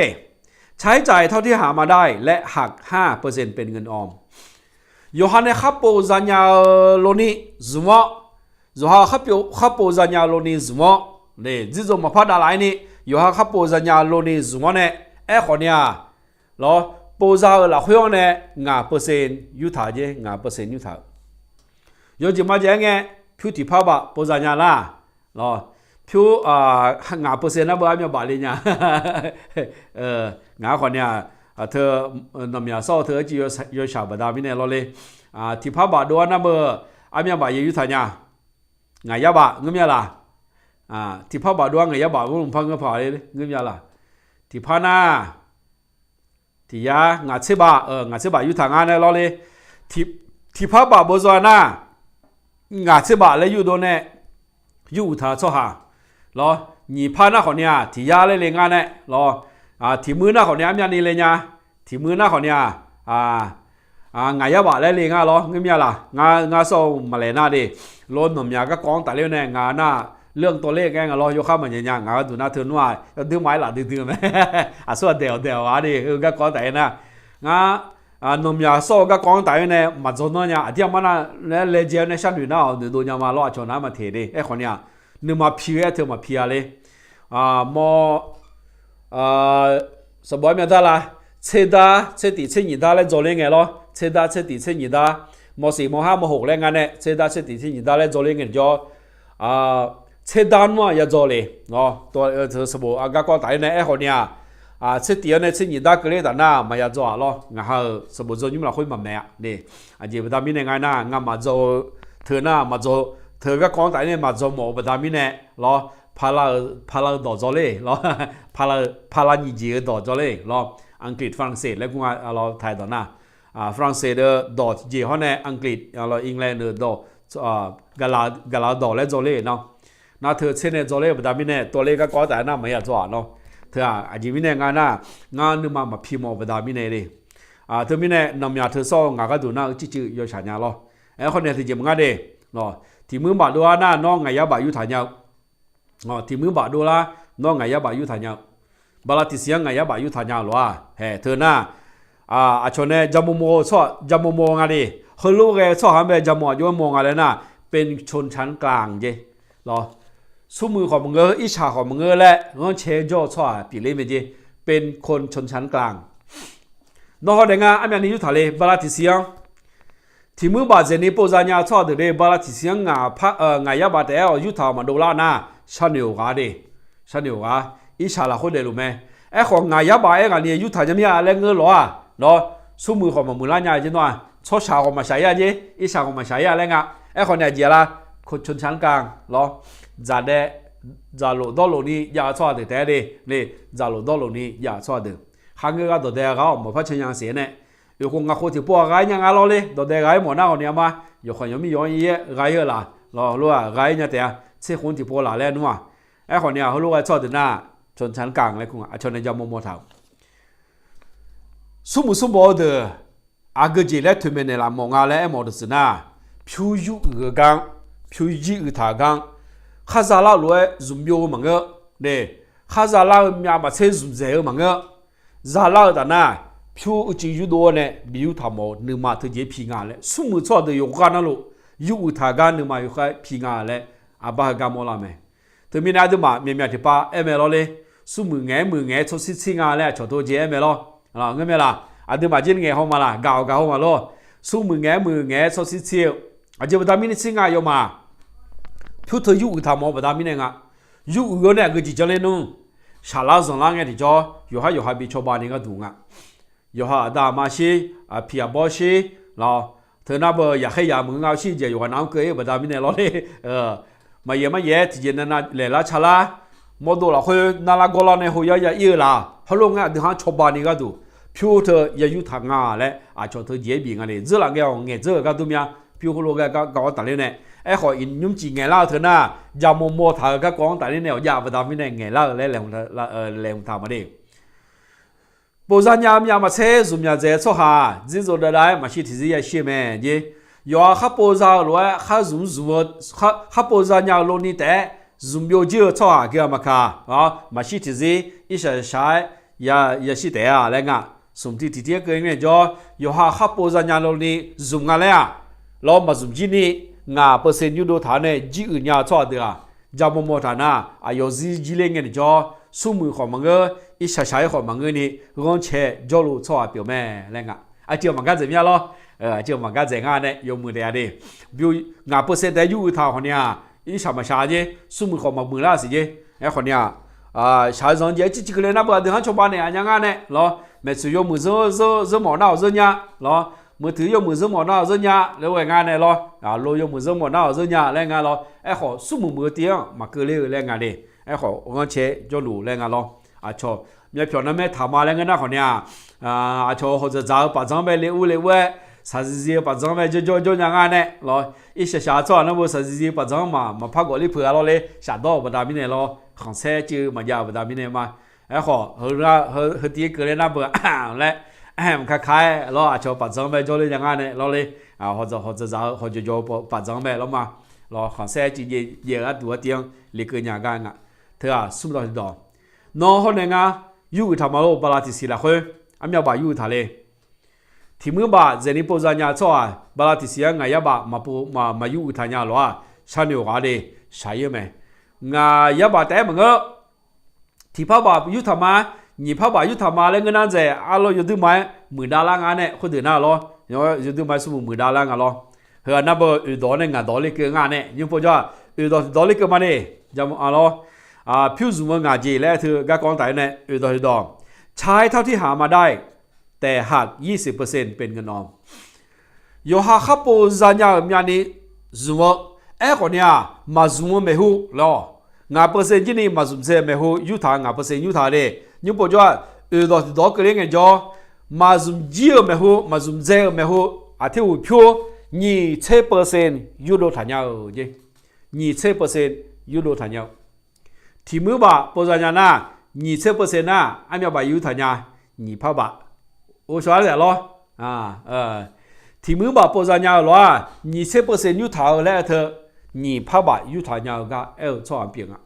ใช้จ่ายเท่าที่หามาได้ และหัก ห้าเปอร์เซ็นต์ เป็นเงินออม Yawqha nae kharpov zanya-eu lov ni zmq-awr, yawqha kharpov zanya-eu lov ni zmq-awr, dzirdzor maqpar dav laf-aer ni, yawqha kharpov zanya-eu lov ni zmq-awr nae, aerkhawf ni-aq, lawr, pov za-eu lafkhoer-anr nae ngaq เปอร์เซ็นต์ yurtaq jer, ngaq เปอร์เซ็นต์ yurtaq-euq. Yawjeq majeq-aer ngae, pyur tiqpar baf pov za nya lar. Lawr, pyur ngaq เปอร์เซ็นต์ nar beu armyav baf le nya. Ngaq-anr khawf ni-aq, teu nanqmyaq sawr-eu teu arciv yawshaq baqda mirnae lawr le. Tiqpar baf dov-aer nar beu armyav baf yaeq yurtaq nya. Ngaq yar baf ngeur mya laq. Tiqpar baf dov-aer ngaq yar baf ghoer lmqpar ngeur paq le ngeur mya laq. Tiqpar nar tiq yar ngaq tser baf, ngaq tser baf yurtaq ngar nae lawr le. Tiqpar baf beu zaw nar, ngaq tser baf laer yurdov nae yur uiq taq-eu tsawrhaq lawr. Nyiq par nar khawf ni-aq tiq yar laer le ngar nae lawr. Tiq muir nar khawf ni armyavni le nya. Tiq muir nar khawf ni-aq, ngaq yar baf laer le ngar lawr ngeur mya laq. Ngar sawr-eu maqlaeq nar de. Lawr nanqmyaq garkawv-anr tafler-awr nae ngaq nar, leur-anr tawv ler ngae ngaq lawr yawkhar maqnyae nya. Ngaq gharduq nar teu nmr-aq yawdui maqaer laf duidui-eu mae. Aqsur aqdaeq-awq ghaq de heu garkawv-anr taf-aer nar, ngar nanqmyaq sawr-eu garkawv-anr taf-aer nae maqdzawr nanr nya. Aqdir aqmar nar laer laejae-awr nae sharnoeq nar-awq noeqdov nya ma lawr. Aqcawq nar maqteq de. Aerkhawf ni-aq, nuima pi-aer teu maqpi-a le. Mawr, sanqbof armyav dar la, tserdar tsertif tsernyiq dar laer dzawr ler ngae lawr. Tserdar tsertif tsernyiq dar mawsiq mawrhar mawrhof laer nga nae, tser dar tser tif tser nyiq dar laer dzaw ler ngae jawr, tser dar nmr-aq ya dzaw le. Sanqbof garkawv tafler nae aerkhawf ni-aq, tser tif-anr nae tser nyiq dar keuvler taf nar maqya dzaw-aq lawr. Ngaq ha-euq sanqbof dzaw nymr lafkhoer maqmaeq-a le. Aqjeq baqda mirnae nga nar, ngamaf dzaw-eu teu nar maqdzaw, teu-eu garkawv-anr tafler nae maqdzaw mawf-eu baqda mirnae lawr, pala-eu dawq dzaw ler lawr, pala nyiq jeq-eu dawq dzaw ler lawr, Anqliq Faransaic laer gur nga lawr, taq-aer dawq nar, Faransaic-eu dawq tiqjeq hawr nae Anqliq, England-eu dawq, gaqlaq-eu dawq laer dzaw ler nar, nar teu tser nae dzaw ler-eu baqda mirnae tawvler garkawv-anr taf-aer nar maqya dzaw-aq lawr. Teu-aq aqjeq mirnae nga nar, ngar nuima maqpi mawf-eu baqda mirnae le. Teumirnae nanqmyaq teu sawr-eu ngaq gharduq nar-eu circuiv yawshaq nya lawr. Aerkhawf nae tiqjeq maqngar de, tiqmuir baf dovlar nar nawr ngaq yar baf yurtaq nya-eu, tiqmuir baf dovlar nawr ngaq yar baf yurtaq nya-eu, bala tiqsiq-anr ngaq yar baf yurtaq nya-eu lof-aq haeq teu nar, aqcawq nae jamaw maw-eu tsawrhaq jamaw maw nga de. Heulof ghae-eu tsawrhaq-anr bae jamaw aqjox-aer maw nga laer nar, เป็นคนชั้นกลาง jeq lawr. Smrmuiq khawf maqngeur, irshaq khawf maqngeur laer ghanrcae jawr-eu tsawrhaq pyeufler mae jeq, เป็นคนชั้นกลาง. Nawr hawr daef nga armyavni yurtaq le bala tiqsiq-anr. Tiqmuir baf dzaeqni pov za nya-eu tsawrhaq deuq le bala tiqsiq-anr ngaq yar baf taef-aer awq yurtaq-awq maqdov lar nar, sharnoeq-awq ghaq de. Sharnoeq-awq ghaq, irshaq lafkhoer daefluf mae. Aerkhawf ngaq yar baf-aer ghaqni yurtaq nya mir-a laer ngeur lawq-aq lawr. Smrmuiq khawf maqmuiq lar nya jeq nawr-aq, tsawrshaq khawf maqshaq ir-a jeq, irshaq khawf maqshaq ir-a laer nga. Aerkhawf nae aqjeq-a lar, คนชั้นกลาง lawr. Dzaqdaev, dzaqlof dawrlof ni jav-eu tsawrhaq deuq taef-aer de le, dzaqlof dawrlof ni jav-eu tsawrhaq deuq. Kharngeur ghaq dawqdae ghaq-awr maqpar can nya siq-aer nae, oeq khof ngaq khof tiqpov-aq gha-ir nya nga lawr le. Dawqdae gha-ir mawf nar ghawqni-a ma, yawqkhawq yawqmir yawq-anr ir-aer gha-ir-eu laf lawq, lof-aq gha-ir nya taef-a, tser khof tiqpov laf laer nmr-aq. Aerkhawf ni-aq heulof ghae tsawrhaq deuq nar, คนชั้นกลาง laer kur nga, aqcawq nae jamaw maw taq-euq. Smrmuiq smrbaw-eu deuq aqgeu jeq laer toeqmaeq naeqlaf mawf nga laer aermawf-eu deuq tsuif nar, pyur yur uiq-eu gar, pyur jir uiq taq-eu gar, khar za lar-eu lof-aer zmq byov-eu maqngeur de. Khar za lar-eu myav maqtser zmq dzaeq-eu maqngeur. Za lar-eu taf nar, pyur uicuiv yurdov-awr nae bi yurtaq mawf-eu nuima teujeq-aer pi nga laer, smrmuiq tsawrhaq deuq yawqghaq navluf yur uiq taq-eu gar nuima yawkhav-aer pi nga laer, aqbar heugar mawrlar mae. Teumirnae aqduimaf myaqmyaq tiqpav aer mae lawr le. Smrmuiq ngaeq-aer muiq ngaeq-aer tsawrshir tsir nga laer aqcawq teujeq aer mae lawr. Ngeur mae laf? Aqduimaf jir ngaeq haw ma laf, gaq-awq gaq haw ma lor. Smrmuiq ngaeq-aer muiq ngaeq-aer tsawrshir tsir-eu, aqjeq baqda mirnae tsir nga yawmaf. Pyur teu yur uiq taq mawf-eu baqda mirnae nga. Yur uiq-awr nae aqgeu jeq janr ler nmr. Shaqlar zanqlar ngae tiqjawr yawqhar yawqha bi cawba ni gharduq nga. Yawqha aqda aqma shir, aqpiq aqbawr shir lawr. Teu nar beu yaqkhaer yaq maqngeur nga shir jeq yawqghaq nav-anr keuv-ir-eu baqda mirnae lawr le. Maqyaef maryaef-aer tiqjeq nav nav laeqlar calar, mawrdov lafkhoer narlar gawrlar nae hoyar ya ir-eu laf. Heulof ngae aqdui ha-anr cawba ni gharduq pyur teu ya yur taq nga laer aqcawq teujeq-aer bif nga le. Dzeurlaf ngae-awq ngaeqdzeur-euq gar dur mya. Pyur heulof ghae gar gaq-awr tafler nae, aerkhawf iqnymr cif ngaeqlar-eu teu nar, jamaw maw taq-eu garkawv-anr tafler nae awqjav baqda mirnae ngaeqlar-eu laer laeqhmq taq maqde. Povza nya-eu myav maqtser zmq myav dzaeq-eu tsawrhaq-aq, dzerzov dav dav-aer maqshir tiqzir ya shir-eu mae jeq. Yawqha khar povza-eu lof-aer khar zmq zmq-eu, khar povza nya-eu lov ni taef-aer zmq byovjir-eu tsawrhaq aqgeu-aq maqkaq, maqshir tiqzir irshaq shaq-aer ya, yashir taef-a laer nga. Smq tiq tiq tir-aer keuv ngae jawr, yawqha khar povza nya lov ni zmq nga laer-aq, lawr maqzmq jir ni, ngaq peusen yurdov taq-awr nae jir uiq nya-eu tsawrhaq deuq-aq, jamaw maw taq nar, aqyawf zir jir ler ngae tiqjawr, smrmuiq khawf maqngeur, irshaq shaq-aer khawf maqngeur ni, ghanrcae jawrluf tsawrhaq pyeuf mae laer nga. Aqceuq maqgar dzaeq mya lawr. Aqceuq maqgar dzaeq nga nae yawmuiq taef-a de. Ngaq peusen taef-aer yur uiq taq-euq khawf ni-aq, irshaq maqshaq jer, smrmuiq khawf maqmuiq lar siq jer. Aerkhawf ni-aq, shaq-eu zanq jeq-aer circiv keuvle nar beu aqdui ha-anr cawba naeq-a nya ngar nae lawr. Maeqtsoeq yawmuiq zeur zeur zeur mawf nar-awq zeur nya lawr. Muiq tuiq yawmuiq zeur mawf nar-awq zeur nya laer ghae nga nae lawr. Lo yawmuiq zeur mawf nar-awq zeur nya laer nga lawr. Aerkhawf smrmuiq muiq-eu tiv-anr maqkeuv ler-eu laer nga de. Aerkhawf ghanrcae jawrluf laer nga lawr. Aqcawq myavpyawq narmaer taq ma laer ngeur nar khawf ni-aq, aqcawq hawq dzaqdzaq-eu paqdzanq-anr bae le ur le ur-aer, shaqziq ziq-eu paqdzanq-anr bae jawrjawr jawr nya ngar nae lawr. Irshaq shaq-eu tsawrhaq nar beu shaqziq ziq-eu paqdzanq-anr maqpar gawf ler peuq-a lawr le. Shafdawr-euq baqda mirnae lawr, khanqsaer cuiv maqjav-euq baqda mirnae ma. Aerkhawf, heu tiv-aer keuvle nar beu laer, mqka ka-aer lawr, aqcawq paqdzanq-anr bae jawrle nya ngar nae lawr le. Hawq dzaqdzaq-eu hawq jawqjawq-eu paqdzanq-anr bae lawr ma. Lawr khanqsaer cuiv jaev-eu gharduq artiv-anr lekeuv nya gar nga. Teu-aq smr dawq tiqdawq, nawr hawr nae ngar yur uiq taq ma lor. Bala tiqsiq lafkhoer armyav baf yur uiq taq le. Tiqmuir baf dzaeqni povza nya-eu tsawrhaq bala tiqsiq-anr ngaq yar baf maqpov maqyur uiq taq nya-eu lof-aq, sharnoeq-awq ghaq de. Shaq-ir-eu mae. Ngaq yar baf taef-aer maqngeur. Tiqpar baf yur taq ma, nyiq par baf yur taq ma laer ngeur nar dzaeq arlawr yawduir ma-aer muiqdav lar nga nae khoerdeuq nar lawr. Yawduir ma-aer smrmuiq muiqdav lar nga lawr. Heu-aq nar beu oeqdawq nae ngaqdawq lekeuv nga nae nymr pov jawr-aq, oeqdawq tiqdawq lekeuv ma ni, ja ma lawr. Pyur zmq-eu ngaq jeq laer teu garkawv-anr taf-aer nae oeqdawq tiqdawq, ใช้เท่าที่หามาได้ แต่หาก ยี่สิบเปอร์เซ็นต์ เป็นเงินออม Yawqha kharpov zanya-euq myavni zmq-eu, aerkhawf ni-aq, maqzmq-eu maeqhu lawr, ngaq เปอร์เซ็นต์ jir ni maqzmq dzae-eu maeqhu yurtaq-eu ngaq เปอร์เซ็นต์ yurtaq-eu de. Nymr pov jawr-aq, oeqdawq tiqdawq keuvle ngaejawr, maqzmq jir-euq maeqhu, maqzmq dzae-euq maeqhu, aqter uq pyur ยี่สิบเปอร์เซ็นต์ yurdov taq nya-eu jeq. ยี่สิบเปอร์เซ็นต์ yurdov taq nya-eu. Tiqmuir baf pov zanya nar, ยี่สิบเปอร์เซ็นต์ nar, armyav baf yurtaq nya, nyiq par baf. Or shawr-aer lawr. Tiqmuir baf pov zanya-eu lof-aq, ยี่สิบเปอร์เซ็นต์ yurtaq-eu laer teu, nyiq par baf yurtaq nya-eu gar aer-eu tsawrhaq pyeuf nga.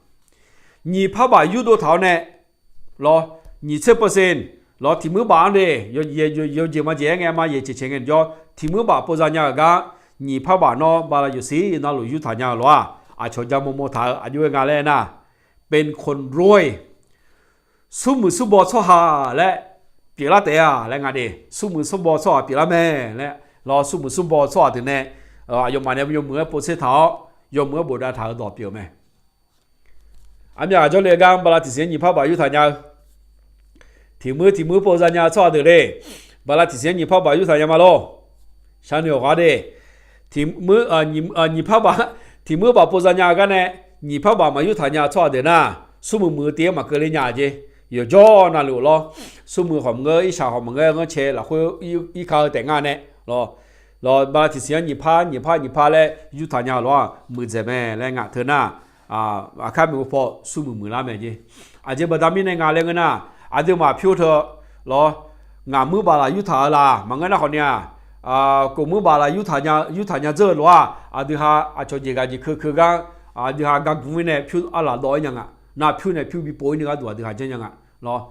Nyiq par baf yurdov taq-awr nae lawr, ยี่สิบเปอร์เซ็นต์ lawr, tiqmuir baf-anr de, yawjeq majeq-aer ngae ma, yaeq caeq caeq ngae jawr, tiqmuir baf pov zanya-euq gar nyiq par baf nawr bala yawqsir navluf yurtaq nya-eu lof-aq, aqcawq ja mawmaw taq-eu aqjox-aer nga laer nar, เป็นคนรวย smrmuiq smrbaw tsawrhaq laer pyeuflar taef-a laer nga de. Smrmuiq smrbaw tsawrhaq pyeuflar mae laer lawr, smrmuiq smrbaw tsawrhaq deuq nae aqyawfmaf nae yawmuiq-aer povtser taq-awr, yawmuiq-aer bofdav taq-euq dawq pyeuf-eu mae. Armyav ghaq jawrle-eu gar bala tiqsiq-anr nyiq par baf yurtaq nya-eu, tiqmuir tiqmuir pov zanya-eu tsawrhaq deuq le, bala tiqsiq-anr nyiq par baf yurtaq nya ma lor. Sharnoeq-awq ghaq de. Tiqmuir, nyiq par baf, tiqmuir baf pov zanya-eu gar nae, nyiq par baf maq yurtaq nya-eu tsawrhaq deuq nar, smrmuiq muiq-eu tiv-aer maqkeuv ler nya-a jeq. Yawqjawr navluf lawr, smrmuiq khawf maqngeur, irshaq khawf maqngeur, ghanrcae lafkhoer irka-eu taef nga nae lawr, bala tiqsiq-anr nyiq par nyiq par nyiq par laer yurtaq nya-eu lof-aq muiqdzaeq mae laer nga teu nar, aqkar maeqhu paw smrmuiq muiqlar mae jeq. Aqjeq baqda mirnae nga laer ngeur nar, aqduimaf pyur teu lawr, ngaq muir baf laf yurtaq-eu laq maqngeur nar khawf ni-aq, kof muir baf laf yurtaq nya dzeur-eu lof-aq, aqdui ha aqcawq jeq ghaq jeq keu keu gar, aqdui ha gar gmr-ir nae pyur arlaf dawv-ir nya nga. Nar pyur nae pyur bi pov-ir ni gharduq aqdui ha janr nya nga lawr.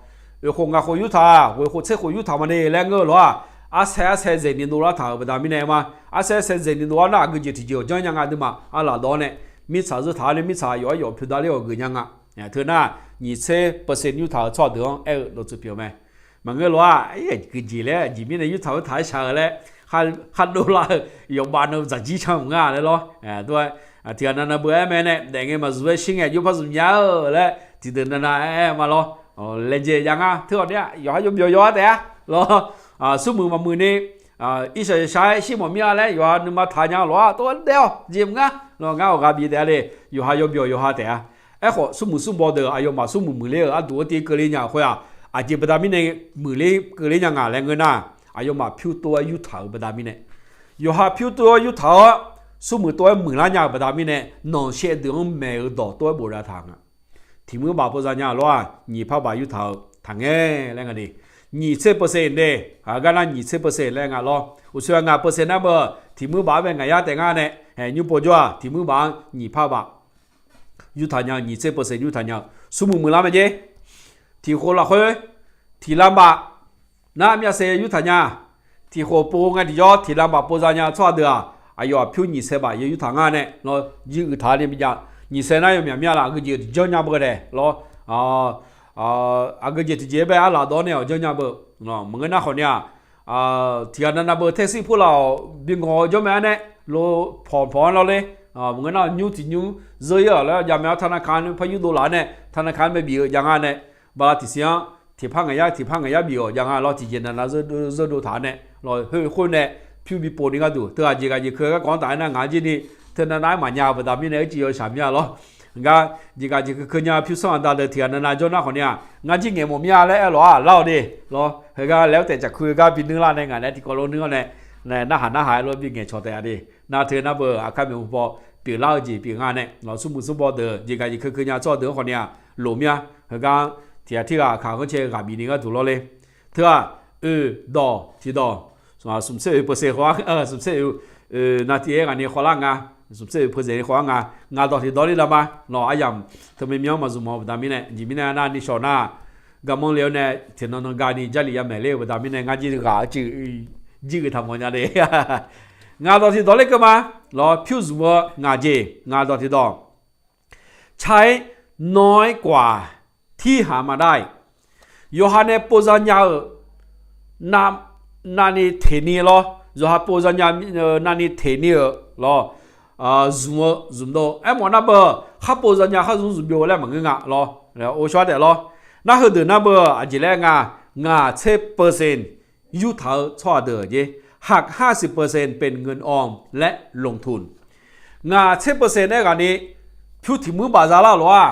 Oeq khof ngaq khof yurtaq, ghoeq khof tser khof yurtaq maqde laer ngeur-eu lof-aq, arsaer arsaer zaeqni dovlar taq-euq baqda mirnae ma. Arsaer arsaer zaeqni dovlar nar aqgeujeq tiqjeq-awq janr nya nga. Aqduimaf arlaf dawv-awr nae mirtsaq zeur taq-awr nae mirtsaq yawf-aer yawf pyur dar ler-awq geuf nya nga. Teu nar, nyiq tser เปอร์เซ็นต์ yurtaq-eu tsawrhaq deuq-anr aer-eu dawqtsuif pyeuf-eu mae. Maqngeur lof-aq, aqgeujeq laer aqjeq mirnae yurtaq-eu taq-aer shaq-eu laer, kharlof lar-eu yawqbav nan dzaqjir can mq nga laer lawr. Tiqghaq navnav beu aer mae nae daef ngae maqzmq-aer shir ngae jov par zmq nya-eu laer tiqdeuq navnav aer ma lawr. Laejae jav nga teu-awq ni-aq yawqha yawbyawq yawqha taef-a lawr. Smrmuiq maqmuiq ni irshaq yawshaq-aer shir mawf mir-a laer yawqha nuima taq nya lof-aq tov-aer daef-awq jeq mq nga lawr. Ngar-awq ghaq bif taef-a le. Yawqha yawbyawq yawqha taef-a. Aerkhawf smrmuiq smrbaw deuq aqyawfmaf smrmuiq muiqler-euq arduq-anr tiv keuvle nya khoer-aq, aqjeq baqda mirnae muiqler keuvler nya nga laer ngeur nar, aqyawfmaf pyur tov-aer yurtaq-euq baqda mirnae, yawqha pyur tov-aer yurtaq-awr, smrmuiq tov-aer muiqlar nya-euq baqda mirnae, nanqshaev deuq-anr maeq-eu dawq tov-aer bofdav taq nga. Tiqmuir baf pov zanya-eu lof-aq nyiq par baf yurtaq-eu taq ngae laer nga de. Nyiq tser เปอร์เซ็นต์ de, heugar nar nyiq tser เปอร์เซ็นต์ laer nga lawr. Uqshoe ngaq เปอร์เซ็นต์ nar beu tiqmuir baf-anr bae ngaq yar taef ngar nae, nymr pov jawr-aq tiqmuir baf-anr nyiq par baf yurtaq nya-eu, nyiq tser เปอร์เซ็นต์ yurtaq nya-eu smrmuiq muiqlar mae jeq. Tiqkhof lafkhoer tiqlanq baf nar myav saev yurtaq nya. Tiqkhof pov ngae tiqjawr tiqlanq baf pov zanya-eu tsawrhaq deuq-aq, aqyawf aqpyur nyiq saev baf ya yurtaq ngar nae lawr, jir uiq taq ni bi jav. Nyiq saev nar yawmyaq mir-a laf, aqgeujeq tiqjanr nya beu dae lawr. Aqgeujeq tiqjeq-aer bae arlaf dawv-awr nae-awq janr nya beu. Maqngeur nar khawf ni-aq, tiqghaq navnav beu แท็กซี่ purlaf-awq bi ngawq-eu jawr mae-a nae, lo pawq pawq-anr lawr ler. Maqngeur nar nymr tiqnymr zeur-ir-awq laer jav mae-a, ธนาคาร par yurdov laf-awr nae ธนาคาร bae bif-eu jav nga nae, bala tiqsiq-anr tiqpar ngaq yar tiqpar ngaq yar bif-awq jav nga lawr. Tiqjeq navnav zeur dov taq-awr nae lawr, khoer khoer nae pyur bi pov ni gharduq teughaq jeq ghaq jeq keuv-eu garkawv-anr taf-aer nar ngaq-anr jir ni teu navnav-aer maqnya-eu baqda mirnae, oerciv yawshaq mir-a lawr. Ngar jeq ghaq jeq keuv keuv nya pyur sanr aqda deuq tiqghaq navnav jawr nar khawf ni-aq, ngar jir ngaeq mawf mir-a laer aer lof-a lar-awq de lawr. Heugar laer-awr taef caqkuir gar bi nuir lar nae ngaq nae tiqkawv lof nuir-awr nae, narhaq narhaq-aer lof bi ngaeqcawq taef-a de. Nar teu nar beu aqkar maeqhu paw pyeuflar-eu jeq pyeuf nga nae lawr, smrmuiq smrbaw deuq jeq ghaq jeq keuv keuv nya tsawrhaq deuq-anr khawf ni-aq, loq mir-a. Heugar tiqghaq tirghaq aqkaq ghanrcae ghaq bif ni gharduq lawr ler. Teu-aq, oeq dawq tiqdawq, smq tser oeq เปอร์เซ็นต์ khawf-a, smq tser oeq, oeq nav tiv-aer ghaq ni khawvlar nga, smq tser oeq เปอร์เซ็นต์ ni khawvlar nga. Ngaq dawq tiqdawq ler lar ma lawr. Aryamq teumirmyanr maqzmq mawf-eu baqda mirnae, aqjeq mirnae nar ni shawq nar, garmanr le-awr nae tiqnan nan ga ni Jarlif yamaeq ler-eu baqda mirnae ngar jir ghaq-eu civ jir geuf taq mawf nya de. Ngaq dawq tiqdawq ler keuv ma lawr. Pyur zmq-eu ngaq jeq, ngaq dawq tiqdawq ใช้น้อยกว่าที่หามาได้ Yawqha nae pov za nya-euq navni teqni lawr, Yawqha pov zanya navni teq ni-euq lawr, zmq-eu zmqdov aermawf nar beu, khar pov zanya khar zmq zmqbyov laer maqngeur nga lawr. Or shawr taef lawr. Nar heudeuq nar beu aqjeq laer nga, ngaq tser percent yurtaq-eu tsawrhaq deuq jer, หาก ห้าสิบเปอร์เซ็นต์ เป็นเงินออม และ ลงทุน Ngaq tser percent aer ghaq ni pyur tiq muir baf za lar lof-aq,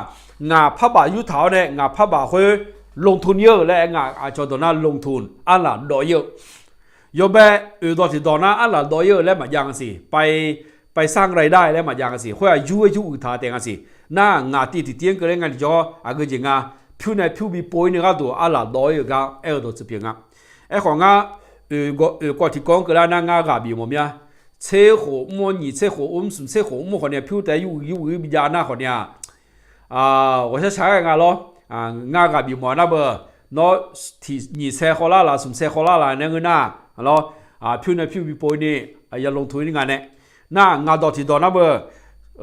ngaq par baf yurtaq-awr nae ngaq par baf khoer ลงทุน ir-eu laer aer nga. Aqcawq dawq nar ลงทุน arlaq dawv ir-eu, yawbae oeq dawq tiq dawq nar arlaq dawv ir-eu laer maqjav nga siq, ไปสร้างรายได้ laer maqjav nga siq, khoer-aq yur-aer yur uiq taq taef nga siq. Nar ngaq tiv tiqtiv-anr keuvle nga tiqjawr aqgeu jeq nga, pyur nae pyur bi pov ir ni gharduq arlaq dawv ir-eu gar aer-eu dawq tsuif pyeuf nga. Aerkhawf ngar oeq kawv tiq kawv-anr keuvlar nar ngar ghaq bif mawf mir-a. Tser khof mr-awr nyiq tser khof mr, smq tser khof mr khawf ni-a pyur taef yur uiq yur uiq-ir bi jav nar khawf ni-a, ghawqshar shaq-aer nga lawr. Ngar ghaq bif mawf nar beu, nawr tiq nyiq sae khawvlar laf smq sae khawvlar laf nae ngeur nar lawr, pyur nae pyur bi pov ir ni, ya ลงทุน ir ni nga nae. Nar ngaq dawq tiq dawq nar beu,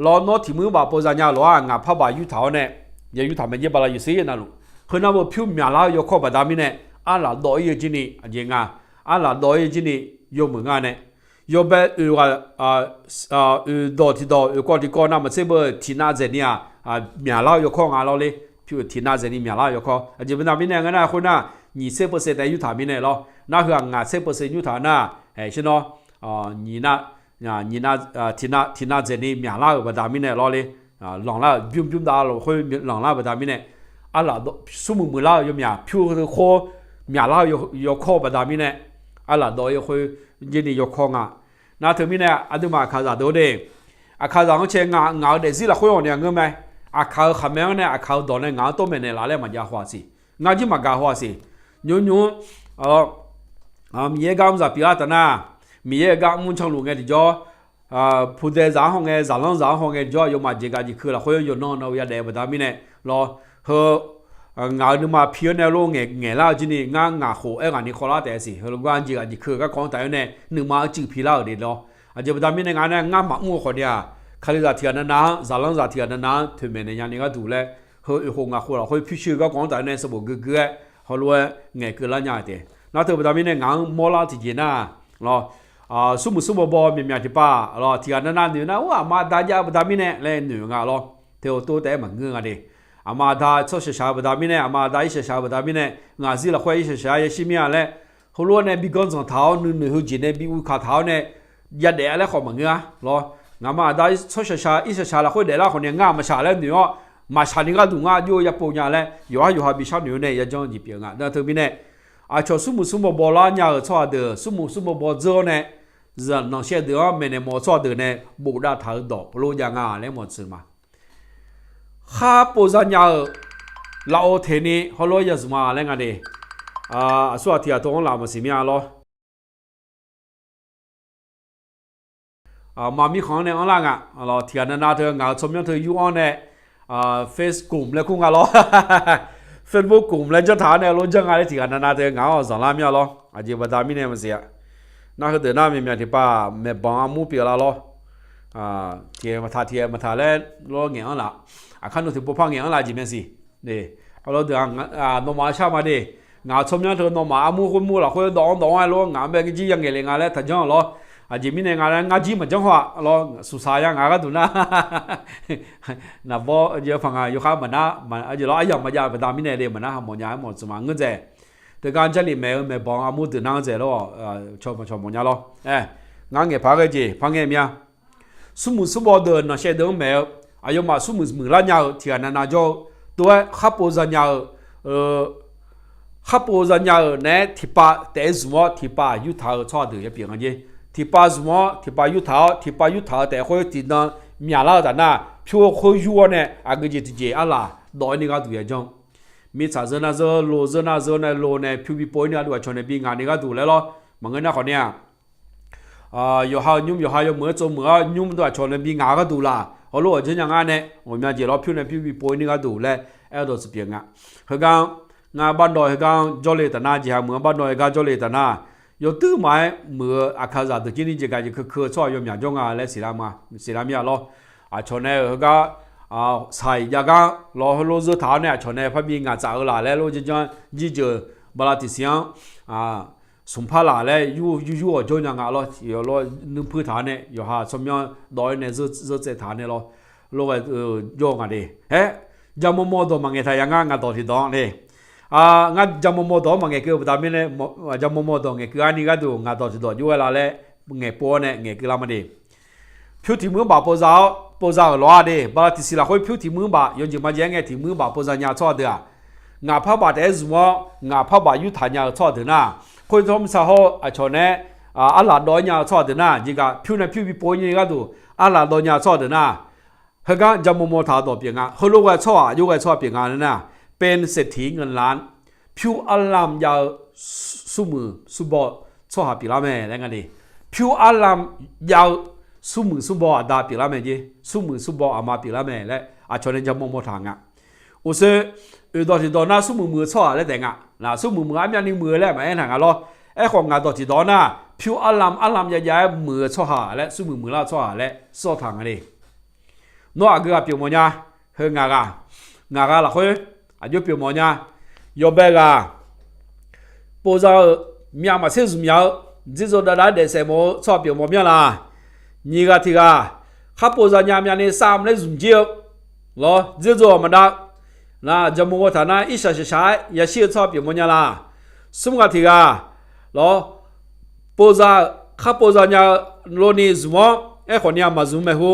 lawr nawr tiq muir baf pov zanya lof-aq ngaq par baf yurtaq-awr nae, ya yurtaq mae jer bala yawsher navluf. Khoer nar beu pyur myaqlar-eu yawkawr baqda mirnae, arlaq dawv ir-eu jir ni aqjeq nga, arlaq dawv ir-eu jir ni yawmuiq nga nae. Yawbae oeq ghaq, oeq dawq tiq dawq oeq kawv tiq kawv navmaqtser beu tiq nav dzaeq ni-aq, myaqlar-eu yawkawr nga lawr ler. Pyur tiq nav dzaeq ni myaqlar-eu yawkawr aqjeq baqda mirnae ngeur nar khoer nar, nyiq tser percent taef yurtaq mirnae lawr. Nar heu-aq ngaq tser percent yurtaq nar, shir nawr, nyiq nav, tiq nav dzaeq ni myaqlar-euq baqda mirnae lawr ler. Lanqlar-euq bymr bymr dav lafkhoer lanqlar-eu baqda mirnae, arlaq smrmuiq muiqlar-eu yawmyaq pyur khoer myaqlar-eu yawkawr baqda mirnae, arlaq dawv ir-eu khoer jir ni yawkawr nga. Nar teumirnae aqduimaf aqkaqzaq deuq-or de, aqkaqzaq-anr cae nga ngaq-euq daefzir lafkhoer awq ni-a ngeur mae. Aqkaq-euq khaqmae-anr nae aqkaq-euq dawq nae ngaq-anr tawr maeqnaeq laf laer maqjav haw-aq siq. Ngar jir maqgaq haw-aq siq. Nymr nymr Miqyaer gar mr zaq pyeuf-ar taf nar, Miqyaer-euq gar mr canluf ngae tiqjawr, pudae zaq-anr haw ngae, zaqlanr zaq-anr haw ngae tiqjawr, aqyawfmaf jeqgaq jeqkeuv lafkhoer yawqnan navluf yadaef-eu baqda mirnae lawr. Heu ngaq-euq nuima pi-anr nae lof ngaeq ngaeqlar-eu jir ni ngar ngaq khof aer ghaq ni khawvlar taef-a siq. Heulof gar jeqgaq jeqkeuv-eu garkawv-anr taf-aer nae nuima-anr cuiv pi lar-euq de lawr. Aqjeq baqda mirnae ngaq nae ngar maqmr-eu khawf ni-aq, Kalizaq tiqghaq navnav-anr, zaqlanr zaq tiqghaq navnav-anr toeqmaeq naeq nyani gharduq laer, heu oeq khof ngaq khof lafkhoer pyurshuir-eu garkawv-anr taf-aer nae sanqbof geugeu-aer heulof-aer ngaeqkeuv lar nya taef. Nar teu baqda mirnae ngaq-anr mawrlar tiqjeq nar lawr, smrmuiq smrbaw baw myaqmyaq tiqpav lawr tiqghaq navnav noeq nar, or aqma aqda jav-eu baqda mirnae laer noeq nga lawr. Teu-eu tov taef-aer maqngeur nga de. Aqma aqda tsawrshaq shaq-eu baqda mirnae, aqma aqda irshaq shaq-eu baqda mirnae, ngaq zir lafkhoer irshaq shaq-aer yashir mir-a laer, heulof-aer nae bi ganr dzanq taq-awr nuinoeq heujeq nae bi uv kaq taq-awr nae yadaef-a laer khawf maqngeur-a lawr. Ngaqma aqda tsawrshaq shaq irshaq shaq lafkhoer daeflar khawf ni ngar maqshaq laer noeq-awr, maqshaq ni gharduq ngar aqjox-eu yapov nya laer yawqhar yawqha bi sharnoeq-eu nae yajawr jeq pyeuf nga. Nar teumirnae, aqcawq smrmuiq smrbaw baw lar nya-euq tsawrhaq deuq smrmuiq smrbaw baw dzeur-awr nae, zaqnanq shaev deuq-anr maeqnaeq mawf-eu tsawrhaq deuq nae bofdav taq-eu dawq heulof jav nga laer mawf tsuif ma. Khar pov zanya-euq lafov teq ni heulof-aer yazmq ma laer nga de. Aqsur ghaq tiqghaq tov-anr laf maqsiq mir-a lawr. Aqma mirkhanq-anr nae anrlar nga. Tiqghaq navnav teu ngaq-euq tsawrmyanr teu yur-anr nae, Face กลุ่ม laer kur nga lawr. Facebook กลุ่ม laer janr taq-awr nae lof janr nga laer tiqghaq navnav teu ngaq-anr zanqlar mir-a lawr. Aqjeq baqda mirnae maqsiq-a. Nar heudeuq nar myaqmyaq tiqpav maeqbanq armur pyeuf lar lawr. Tiqghaq maqtaq tiqghaq maqtaq laer lawr ngaeq-anr laf. Aqkar nmr tiqpov par ngaeq-anr laf jeq mae siq. Aqlawr deuq-aq, nawmaf-anr shar ma de. Ngaq-euq tsawrmyanr teu nawmaf armur khoer mur lafkhoer dawv-anr dawv-anr-aer lawr ngaq-anr bae jir ya ngaeq le nga laer taqjanr-awq lawr. Aqjeq mirnae nga laer ngar jir maqjanr haw-a lawr, suqsaq ya ngaq gharduq nar. Naqbawr jeq paq nga yawkhar maqnar, aqjeq lawr aryamq maqjav baqda mirnae de maqnar ha mawfnya-aer mawf tsuif ma ngeur dzaeq. Teugar Jarlif maeq-eu maeqbanq armur deuq nar-anr dzaeq lawr, cawq maqcawq mawfnya lawr. Ngar ngaeq paq ghae jeq par ngae mir-a. Smrmuiq smrbaw deuq nanqshaev deuq-anr maeq-eu, aqyawfmaf smrmuiq muiqlar nya-eu tiqghaq navnav jawr-eu, tov-aer khar pov zanya-eu, khar pov zanya-euq naeq-aer tiqpav taef-aer zmq-awr tiqpav yurtaq-eu tsawrhaq deuq ya pyeuf nga jer. Tiqpav zmq-awr tiqpav yurtaq-awr tiqpav yurtaq-eu taef khoer tiqnan myaqlar-eu taf nar, pyur khoer yur-awr nae aqgeu jeq tiqjeq arlaf dawv-ir ni gharduq ya janr. Mirtsaq zeur nar zeur, lo zeur nar zeur nae lo nae pyur bi pov-ir ni gharduq aqcawq nae bi ngaq ni gharduq laer lawr. Maqngeur nar khawf ni-aq, yawqha-euq nymr yawqha yawmuiq-aer tsov muiq-awr nymr dov aqcawq nae bi ngaq gharduq laf heulof-aer janr nya ngar nae ghawqmya jeq lawr pyur nae pyur bi pov-ir ni gharduq laer aer-eu dawq tsuif pyeuf nga. Heugar ngar bar dawv heugar-anr jawrle taf nar, jeqha meuq-anr bar dawv heugar jawrle taf nar, yawduir maf-aer muiq-eu aqkaqzaq deuq jir ni jeqgaq jeq keuv keuv-eu tsawrhaq yawmyaq jawr nga laer siqlar ma, siqlar mir-a lawr. Aqcawq nae heugar saiq jav gar lawr heulof zeur taq-awr nae aqcawq nae parbi ngaq tsaf-eu laf laer lof janr janr jirjeuq bala tiqsiq-anr smq par laf laer yur yur yur-awq jawr nya nga lawr. Tiqyawf lawr nuipui taq-awr nae yawqha tsawrmyanr dawv-aer nae zeur tsaev taq-awr nae lawr, lor ghae jawr nga de. Aer, jaqmawrmawr dawq maqngaeq taq ya ngar ngaq dawq tiqdawq-anr le. Ngar jaqmawrmawr dawq-anr maqngaeq keuv-eu baqda mirnae, jaqmawrmawr dawq ngaeq keuv-a ni gharduq ngaq dawq tiqdawq jov-aer la laer ngaeq pov-awr nae ngaeq keuv lar ma de. Pyur tiq muir baf pov za-awr pov za-euq lawr-a de. Bala tiqsiq lafkhoer pyur tiq muir baf yawjeq majeq-aer ngae tiq muir baf pov za nya-eu tsawrhaq deuq-aq, ngaq par baf taef-aer zmq-awr ngaq par baf yurtaq nya-eu tsawrhaq deuq nar, khoer tsawrmisa hawr-eu aqcawq nae aer, arlaq dawv-aer nya-eu tsawrhaq deuq nar, jeqgaq pyur nae pyur bi pov-aer nya-ir gharduq arlaq dawv nya-eu tsawrhaq deuq nar, heugar jaqmawrmawr taq-eu dawq pyeuf nga. Heulof ghae tsawrhaq jov ghae tsawrhaq pyeuf nga nar, เป็นเศรษฐีเงินล้าน pyur arlam jav-eu smrmuiq smrbaw tsawrhaq pyeuflar mae laer nga de. Pyur arlam jav-eu smrmuiq smrbaw aqda pyeuflar mae jer, smrmuiq smrbaw aqma pyeuflar mae laer aqcawq nae jaqmawrmawr taq nga. Uqshoe, oeqdawq tiqdawq nar smrmuiq muiq-eu tsawrhaq laer taef nga. Nar smrmuiq muiq armyavni muiq-eu laer maqaer taq nga lawr. Aerkhawf ngaq dawq tiqdawq nar pyur arlam arlam jav jav-aer muiq-eu tsawrhaq laer smrmuiq muiqlar-eu tsawrhaq laer sawr taq nga de. Nawr aqgeu ghaq pyeuf mawf nya. Heu ngaq ghaq, ngaq ghaq lafkhoer aqjox pyeuf mawf nya. Yawbae ghaq, pov za-euq myav maqtser zmq nya-eu, dzerdzor dav dav-aer daefsaef mawf-eu tsawrhaq pyeuf mawf mya laq. Nyiq ghaq tiq ghaq, khar pov za nya myavni sar laer zmq jir-eu lawr, dzerdzor-awq maqdav. Nar jaqmawr ghaw taq nar irshaq shaqshaq-aer yashir-eu tsawrhaq pyeuf mawf nya laq. Smr ghaq tiq ghaq lawr, pov za-euq khar pov za nya-eu lov ni zmq-awr aerkhawf ni-aq maqzmq maeqhu,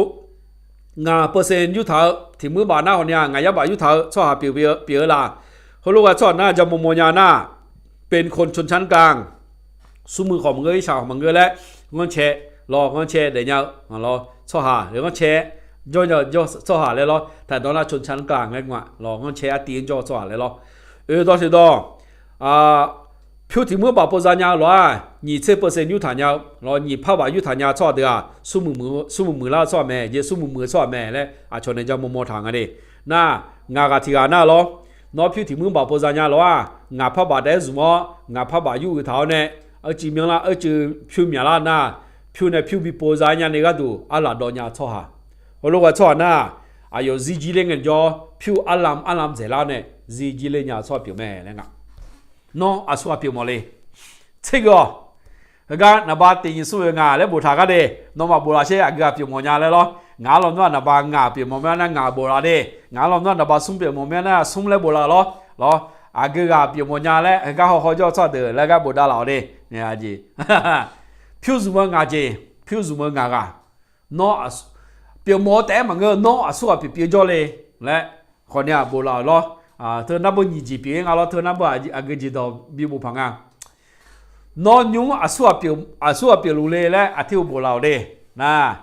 ngaq เปอร์เซ็นต์ yurtaq-eu tiq muir baf nar khawf ni-aq ngaq yar baf yurtaq-eu tsawrhaq pyeuf-eu laq. Heulof ghae tsawrhaq nar jaqmawr mawr nya nar, เป็นคนชนชั้นกลาง smrmuiq khawf maqngeur irshaq khawf maqngeur laer ghanrcae lawr, ghanrcae daefnya-eu lawr, tsawrhaq ghanrcae jawr nya-eu tsawrhaq laer lawr, taqdawr nar ชนชั้นกลาง laer nga lawr, ghanrcae artiv-anr jawr-eu tsawrhaq laer lawr. Oeqdawq tiqdawq pyur tiq muir baf pov za nya-eu lawr-aq nyiq tser เปอร์เซ็นต์ yurtaq nya-eu lawr, nyiq par baf yurtaq nya-eu tsawrhaq deuq-aq smrmuiq muiq-eu, smrmuiq muiqlar-eu tsawrhaq mae jeq, smrmuiq muiq-eu tsawrhaq mae laer aqcawq nae jaqmawr mawr taq nga de. Nar, ngaq ghaq tiq ghaq nar lawr, nawr pyur tiq muir baf pov za nya lawr-aq, ngaq par baf taef-aer zmq-awr ngaq par baf yur uiq taq-awr nae, arcuiv myanrlar arcuiv pyur myaqlar nar, pyur nae pyur bi pov za-aer nya ni gharduq arlaq dawv nya-eu tsawrhaq. Heulof ghae tsawrhaq nar, aqyawf zirjir ler ngae jawr pyur arlam arlam dzaeqlar nae zirjir ler nya-eu tsawrhaq pyeuf mae laer nga. Nawr aqsur ghaq pyeuf mawf le. Tser geu-awq. Heugar naqba tiq nyiq smr oeq ngaq laer boftaq gar de. Nawmaf boftaq sher aqgeu ghaq pyeuf mawf nya laer lawr. Ngaq-anr lawnmr-aq naqba ngaq pyeuf mawf mya nar ngaq boftaq de. Ngaq-anr lawnmr-aq naqba smr pyeuf mawf mya nar smr laer boftaq lawr. Lawr, aqgeu ghaq pyeuf mawf nya laer heugar hawkhaw jawr-eu tsawrhaq deuq laer gar bofdav laf-awq de. Jeq, pyur zmq-eu ngaq jeq, pyur zmq-eu ngaq ghaq. Nawr pyeuf mawf-eu taef-aer maqngeur, nawr aqsur ghaq pyeuf pyeuf jawr le laer khawf ni-aq boftaq-euq lawr. Teu nar beu nyiq jeq pyeuf-ir nga lawr, teu nar beu aqgeu jeq dawq bi bof paq nga. Nawr nymr aqsur ghaq pyeufluf le laer aqteu boftaq-awq de. Nar,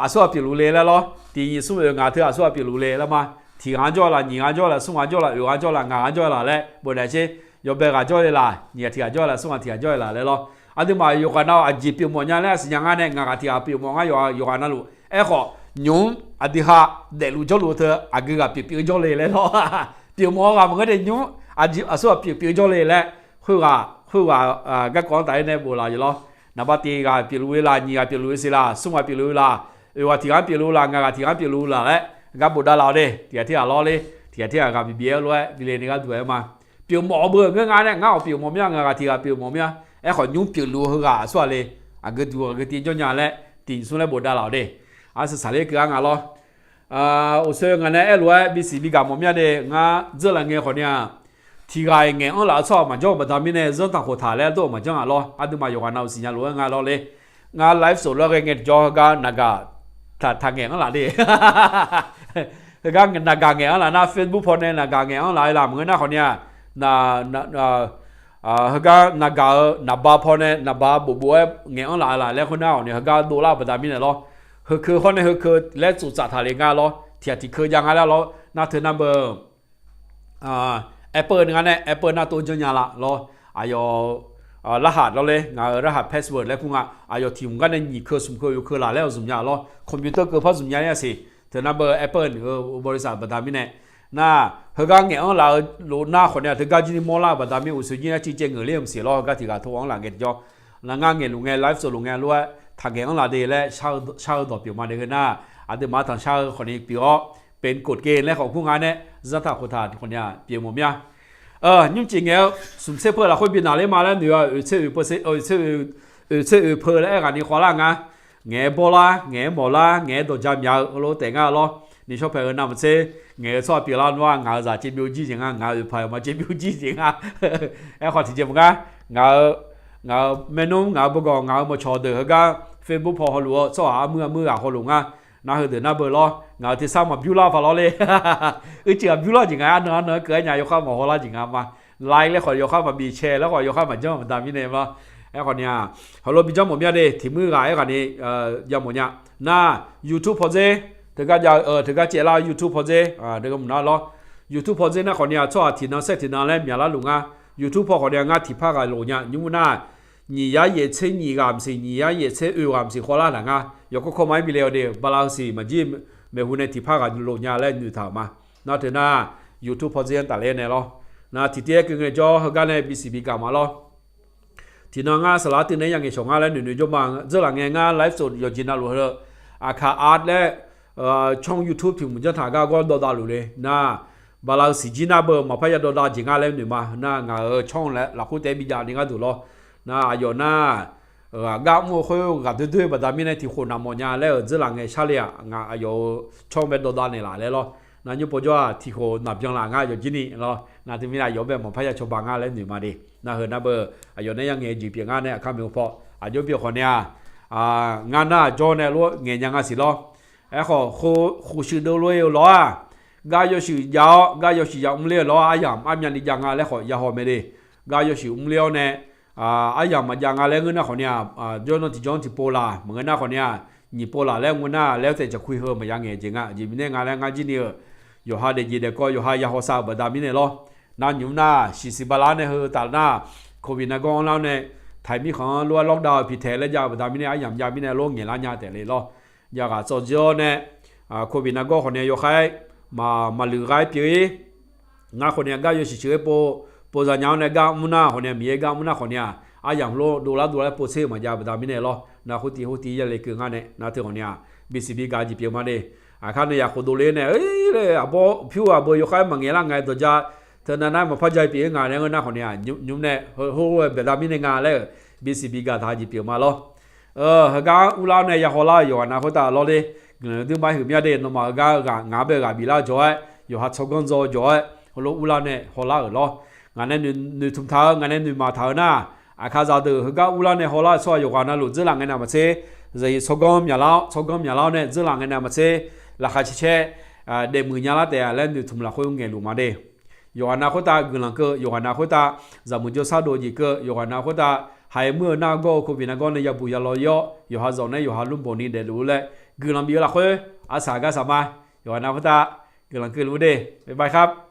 aqsur ghaq pyeufluf le laer lawr, tiq nyiq smr oeq ngaq teu aqsur ghaq pyeufluf le laer ma. Tiq ghaq-anr jawr laf, nyiq ghaq-anr jawr laf, smr ghaq-anr jawr laf, oeq ghaq-anr jawr laf, ngaq ghaq-anr jawr laf laer bofnaeq sher. Yawbae ghaq jawr le laf, nyiq ghaq tiq ghaq jawr laf, smr ghaq tiq ghaq jawr le laf laer lawr. Aqduimaf yawqghaq nav-euq aqjeq pyeuf mawf nya laer aqsiq nya ngar nae ngaq ghaq tiq ghaq pyeuf mawf ngar yawqghaq nav luf. Aerkhawf nymr aqdui ha daefluf jawrluf-eu teu aqgeu ghaq pyeuf pyeuf jawr le laer lawr. Pyeuf mawf-eu ghaq maqngeur de nymr aqsur ghaq pyeuf pyeuf jawr le laer khoerghaq khoerghaq garkawv-anr taf-aer nae boftaq-euq lawr. Naqba tiq ghaq pyeufluf-eu laf, nyiq ghaq pyeufluf-eu siq laf, smr ghaq pyeufluf-eu laf, oeq ghaq tiq ghaq pyeufluf-eu laf, ngaq ghaq tiq ghaq pyeufluf-eu laf laer gar bofdav laf-awq de. Tiq ghaq tiq ghaq lawr le, tiq ghaq tiq ghaq ghaq bi bi-aer lof-aer bi le ni gharduq-aer ma. Pyeuf mawf-eu beu ngeur nga nae ngar-awq pyeuf mawf mya, ngaq ghaq tiq ghaq pyeuf mawf mya. Aerkhawf nymr pyeufluf-eu heughaq aqsur ghaq le, aqgeu duq aqgeu tiv jawr nya laer tiq nyiq smr laer bofdav laf-awq de. Arsiq saqler keuv-a nga lawr. Uqshoe ngaq nae aerlof-aer bisiq bigaq mawf mya de, ngar dzeur laf ngae khawf ni-aq, tiq ghaq-iq ngaeq-anr laf-eu tsawrhaq maqjawr-eu baqda mirnae zanrtaq khoftaq laer dov-eu maqjanr-aq lawr. Aqduimaf yawqghaq nav-euq siqnya lof-aer nga lawr le. Ngar live sawf lawr ghae ngae tiqjawr heugar naqgaq taq taq ngaeq-anr laf de. Heugar naqgaq ngaeq-anr laf nar Facebook pawnae naqgaq ngaeq-anr laf-eu laf maqngeur nar khawf ni-aq, heugar naqgaq-eu naqba pawnae naqba bofbof-aer ngaeq-anr laf-eu laf laer khoernar-awq ni heugar dovlar-eu baqda mirnae lawr. Heukeuv hawr nae heukeuv laer tsoftsaf taq le nga lawr. Tiq ghaq tiq keuv jav nga laer lawr. Nar teu nar beu Apple ngar nae Apple nar tov janrnya laf lawr. Aqyawf larhaq lawr le, ngaq-euq larhaq password laer kur nga. Aqyawf tiq hmq gar nae nyiq keuv smq keuv oeq keuv laf laer-awq zmq nya lawr. Computer keuv par zmq nya nya siq. Teu nar beu Apple-euq บริษัท baqda mirnae nar, heugar ngaeq-anr laf-eu lof nar khawf ni-aq teugar jir ni mawrlar-eu baqda mir uqshoe jir nar civ caev ngeuq ler-eu maqsiq lawr. Heugar tiq ghaq tov-anr laf ngae tiqjawr. Nar ngar ngaeq luf ngae live sawf luf ngae lof-aer taq ngaeq-anr laf de laer shar-eu dawq pyeuf ma de heu nar, aqduimaf tanqshar-eu khawf ni pyeuf-awr, เป็นกฎเกณฑ์ laer khawf kur nga nae zanrtaq khoftaq khawf ni-aq pyeuf mawf mya. Nymrcif ngaeq-eu smq tser peu lafkhoer bi naqler ma laer noeq-a, oeq tser oeq peu, oeq tser oeq peu laer aerghaq ni khawvlar nga. Ngaeq-aer bawrlar, ngaeq-aer mawqlar, ngaeq-aer dawqja myaq-eu heulof taef ngar lawr. Ni shawr paeq-eu navmaqtser ngaeq-eu tsawrhaq pyeuflar nmr-a, ngaq-euq zaq caevbyov jir jeq nga, ngaq-euq oeqpaq-euq ma caevbyov jir jeq nga. Aerkhawf tiqjeq maqngar, ngaq-euq, ngaq-euq maernmr, ngaq-euq bawgawq, ngaq-euq mawqcawq deuq heugar Facebook paw hawluf-eu tsawrhaq armuir armuir ghaq hawluf ngar. Nar heudeuq nar beu lawr, ngaq-euq tersar maqbymr lar paq lawr le. Uicuiv aqbymr lar jeq nga, arnan arnan-aer keuv-aer nya yawkhav maqhaw lar jeq nga ma. Like laer khawf yawkhav maqbi, share laer khawf yawkhav maqjanr baqda mirnae lawr. Aerkhawf ni-aq, heulof bi janr mawf mir-a de, tiq muir ghaq aerghaq ni yamawf nya. Nar, YouTube pawdzer teugar jav-eu, teugar caevlar-eu YouTube pawdzer, teugar mq nar lawr. YouTube pawdzer nar khawf ni-aq, tsawrhaq tiqnan saer tiqnan laer myaqlar luf ngar. YouTube paw khawf ni-aq, ngar tiqpar ghaq loq nya nymr nar, nyiq yar yaef tser nyiq ghaq maqsiq, nyiq yar yaef tser oeq ghaq maqsiq khawvlar taq ngar. Yawkawr kawr ma-aer bi le-awq de, bala heusiq maqjir maeqhu nae tiqpar ghaq loq nya laer noeqtaq-euq ma. Nar teu nar, YouTube pawdzer-anr tafler nae lawr. Nar tiqtiv-aer keuv ngaejawr heugar nae bisiq bigaq ma lawr. Tiqnan ngar saqlaq artiv nae-aer ya ngaeq shawq ngar laer noeqnoeq jawr ma. Dzeurlaf ngae ngar ไลฟ์สด yawqjeq navluf heu-eu Aqkaq Art laer tsawr YouTube tiq mq janr taq gar gawr dawvdav luf le. Nar, bala heusiq jir nar beu maqpar ya dawvdav jeq ngar laer noeq ma. Nar ngaq-euq tsawr-eu lafkhoer taef-aer bijav ni gharduq lawr. Nar aqyawf nar, ghaq gar mr-eu khoer ghaq doer doer baqda mirnae tiq khof naq mawf nya laer-euq dzeurlaf ngae shar le-aq, ngaq aqyawf-euq tsawr-eu bae dawvdav naeqlaf laer lawr. Nar nymr pov jawr-aq tiq khof naqbyan laf ngar yawqjir ni lawr. Nar teumirnae aqyawf-anr bae maqpar ya cawba ngar laer noeq ma de. Nar heu nar beu, aqyawf nae ya ngaeq jeq pyeuf ngar nae aqkar maeq-eu paw aqjox pyeuf khawf ni-aq, ngar nar aqjawr nae lof ngaeq nya nga siq lawr. Aerkhawf khof, khof shuif dovlof-eu lawr-aq, gar yawshuif jav-awr gar yawshuif ya mrler-eu lawr-aq, aryamq armyavni jav nga laer khawf ya haw mae de. Gar yawshuif mrler-awr nae aryamq maqjav nga laer ngeur nar khawf ni-aq, jawrnan tiqjawr-anr tiqpov laq maqngeur nar khawf ni-aq, nyiq pov laq laer ngeur nar laer taef jaqkui heu maqya ngaeq jeq nga. Aqjeq mirnae nga laer ngar jir ni-euq yawqha daefjeq daefkawv yawqha ya hawsav-euq baqda mirnae lawr. Nar nymq mr nar shiqsiq bala nae heu taf nar, covid nargawr-anr lar-awr nae, taiq mirkhanq-anr lof-aer lockdown-eu piqtaeq laer jav-eu baqda mirnae aryamq jav mirnae lof ngaeqlar nya taef le lawr. Yagaq tsawv dzeur-awr nae, covid nargawr khawf ni-aq yawkhaer maqluiq ghae pyeuf-ir. Ngar khawf ni-aq gar yawshuif shuif-aer pov, pov zanya-awr nae gar mr nar khawf ni-aq, Miqyaer gar mr nar khawf ni-aq, aryamq lof dovlar dovlar-aer pov tser-eu maqjav baqda mirnae lawr. Nar khoertiv khoertiv ya le keuv ngar nae nar teu khawf ni-aq, bisiq bigaq jeq pyeuf ma de. Aqkar nae yaqkhof dovle nae, laer aqbawr pyur aqbeu yawkhaer maqngaeq lar ngae dawqja, teunav nar maqpar ja pyeuf-ir nga laer ngeur nar khawf ni-aq, nymq mr nae heulof-aer baqda mirnae nga laer-euq bisiq bigaq taq jeq pyeuf ma lawr. Heugar urlar-awr nae ya hawlar-euq yawqghaq nav khoertav lawr le. Guiqlanq duima huiq mir-a de, nawmaf heugar ghaq ngaq-anr bae ghaq biflar jawr-aer, yawqha tsawrganr dzaw jawr-aer heulof urlar nae hawlar-euq lawr. Ngaq nae noeqtmq taq-eu, ngaq nae noeqmaf taq-eu nar, aqkaqzaq deuq heugar urlar nae hawlar-eu tsawrhaq yawqghaq navluf dzeurlaf ngae navmaqtser, zaqyiq tsawrganr myaqlar-awr, tsawrganr myaqlar-awr nae dzeurlaf ngae navmaqtser, laqkhaq caer caer daefmuiq nya lar taef-a laer noeqtmq lafkhoer ngaeqluf ma de. Yawqghaq nav khoertav guiqlanq keuv, yawqghaq nav khoertav zaqmuiq jawrshar dov jeq keuv, yawqghaq nav khoertav haiq muir-eu nargawr-eu covid nargawr nae yabuq yalaw-ir-awr, yawqha zawq nae yawqha lmrboq ni daefluf-eu laer guiqlanq bif-eu lafkhoer, arsaq gar saq ma. Yawqghaq nav khoertav guiqlanq keuvluf de. Bye bye ครับ.